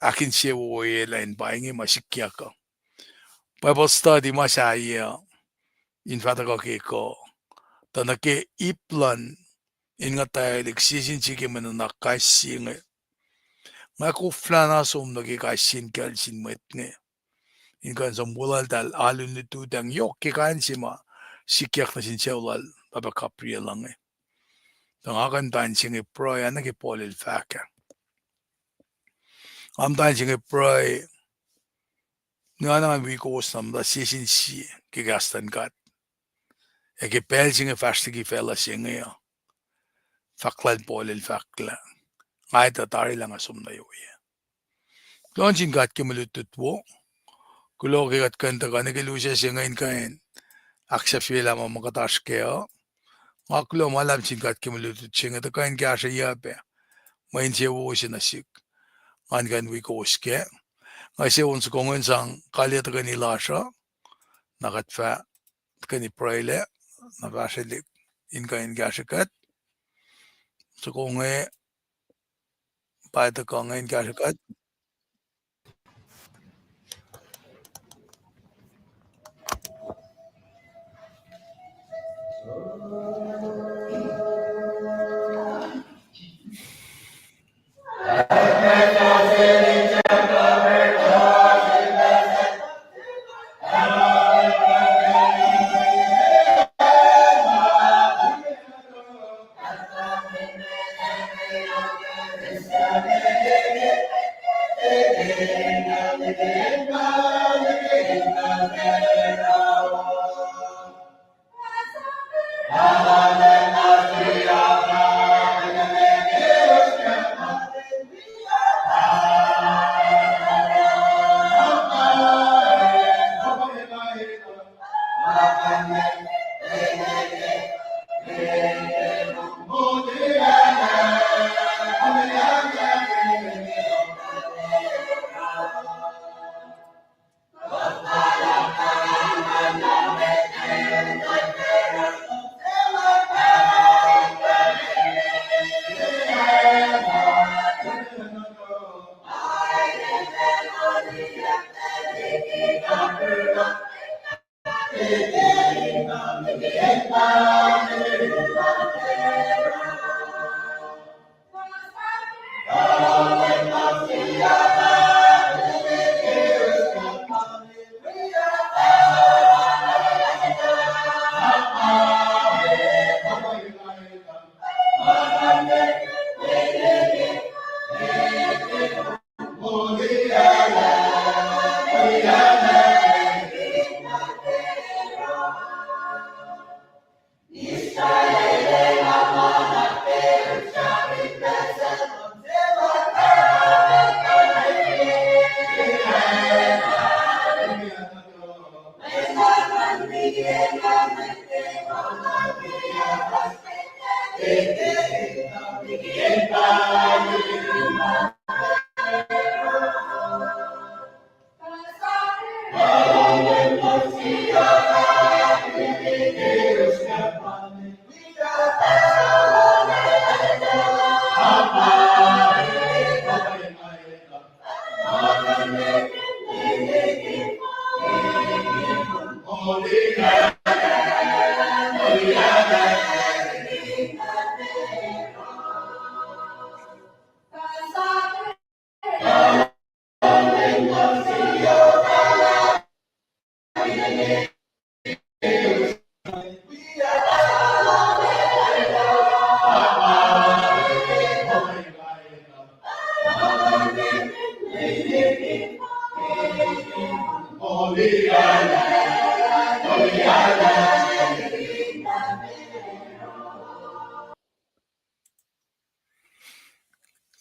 ahkinsewowoyelah in pa inge ma sikyak uh. Bible study ma sahyac uh in fah tuhkuh ke kuh, tuh nuh ke ip luhn in nguhtwaclihk sie sin sie ke mwe nuhnak kais sie inge. Nga koflana som nuh ke kais sie in kacl sin mwet inge in kuh in som wuhlwacltahl alu in lututacng yohk ke kain se ma sikyak nuh sin sucu lal Pahpah Gabriel inge. Tuh nga kuh in muhta in se inge pruhe, oacna ke Paul el fahk ah. Nga muhta in se inge pruhe, na ngan wi kowos na muhta sie sin sie ke kahs luhn God. Ac ke pacl se inge fahsr liki facluh se inge uh, fahk lal Paul el fahk lah, nga etuh tari lah nga som nuh yohrohl. Kuloh nuh sin God ke mwe lutlut wo. Kuloh ke kuht kuh in tuhkuh nuh ke lusac se inge in kuh in ahksahfyelah ma ma kuht oasr kac uh. Nga kuloh ma luhlahp sin God ke mwe lutlut se inge tuhkuh in kahsrweyuc pac mwe insewowo se nuh sihk. Ngan kuh in wi kowos kac. Nga se on soko inge in sang kaliyac tuhkweni lasr uh, na kuht fah tuhkweni pruhelac, na fahsrwelihk in kuh in kahsrwe kuht. Soko inge, pa tuhkuh inge in kahsrwe kuht.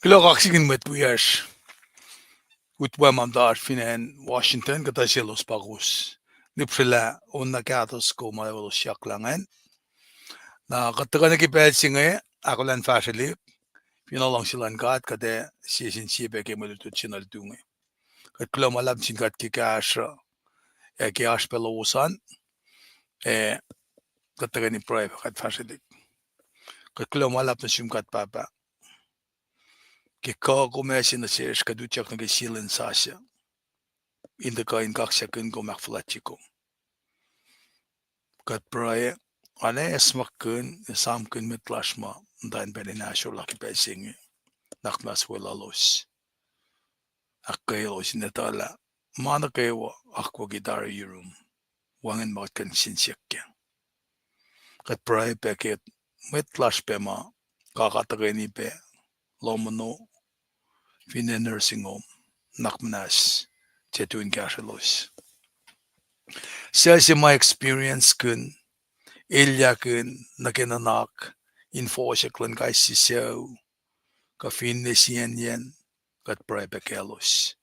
Kuloh kaksakihn mwet wiyacsr. Utwe ma muhta fin acn Washington, kuhtuh selos pa kowos lihpsrelah on na kahto soko ma elos siyuck lah ingacn. Na kuht tuhkuh nuh ke pacl se inge, ahkolah in fahsrwelihk, fin luhngse luhn God, kuht ac sie sin sie pac ke mwe lutlut se nuh lutu inge. Kuht kuloh ma luhlahp nuh sin God ke kahsruh, ac ke oasr pac lowos an, ac kuht tuhkweni pruhe, kuht fahsrwelihk. Kuht kuloh ma luhlahp nuh sum God Pahpah, ke kuh kom ase nuh sesr, kuht utyak nuh ke sie lwen sasuc in tuhkuh in kaksakihn kom, ahkfuhlwactye kom. Kuht pruhe, arlac acsmakkihn, esamkihn mwet lasr ma muhta in pacl in ahsor lah ke pacl se inge, nuhnak muhnahs weluhlos, ahkkweyelos in etuh lah ma nuh kwewa akwucki tari yurum, wacngihn ma kuht kuh in kihsen siyuck kac. Kuht pruhe pac ke mwet lasr pac ma kaka tuhkweni pac lohm ono, finne nursing home, nuhnak muhnahs, tiac tu in kahsrwelos. Suc se ma experience-kihn, elyahkihn nuh ke nuhnak in fohsrack luhn kais sie sucu, kuh finne siyacnyacn, kuht pruhe pac kaclos.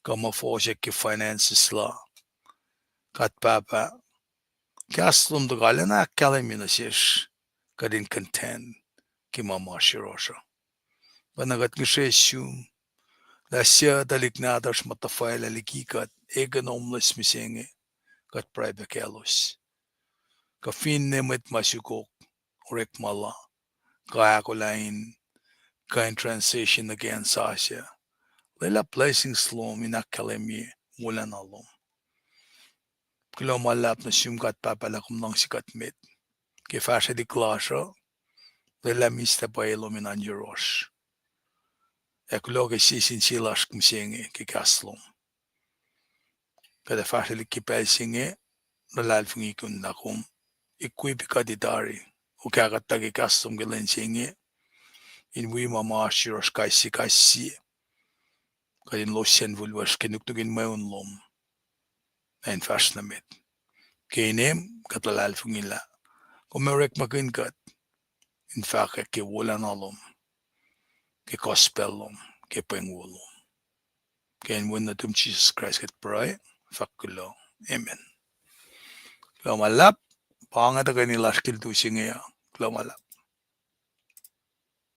Kuh ma fohsrack ke finances la, God Pahpah, kahs lom tuhkuh arulacna ahkkahlwemye nuh sesr, kuht in content ke ma ma oasr yohrohsr uh. Pacna kuht ngihsre sum lah suc tuhlihk nahtuhsr ma tuhfahlah liki kuht ekihn homeless mihsenge, kuht pruhe pac kaclos. Kuh finne mwet ma sukok orekma la, kuh ahkolah in kuh in transition nuh ke acn sasuc, lwelah blessings lom in ahkkahlwemye wolacna lom. Kuloh ma luhlahp nuh sum God Pahpah lah kom luhngse kuht met. Ke fahsrwelihk lasr uh, lwelah mistac pwacye lom in oan yohrohsr. Ac kuloh ke sie sin sie lasr mihsenge ke kahs lom. Kuht ac fahsrwelihk ke pacl se inge, luhlahlfongi kom lah kom equip kuht tari, okah kuht tuh ke kahs lom ke lwen se inge, in wi ma ma oasr yohrohsr kais sie kais sie, kuht in los sacn fihl wesr ke nuknuk in mweun lom, ac in fahsr nuh met. Ke inem kuht luhlahlfongi lah kom ac orekmakihn kuht in fahkwack ke wolacna lom, ke gospel lom, ke pweng wo lom. Ke inen wen nuhtum Jisus Kraist kuht pruhe, fahk kuloh. Amen. Kuloh ma luhlahp. Pa inge tuhkweni lasr ke lutu se inge uh. Kuloh ma luhlahp.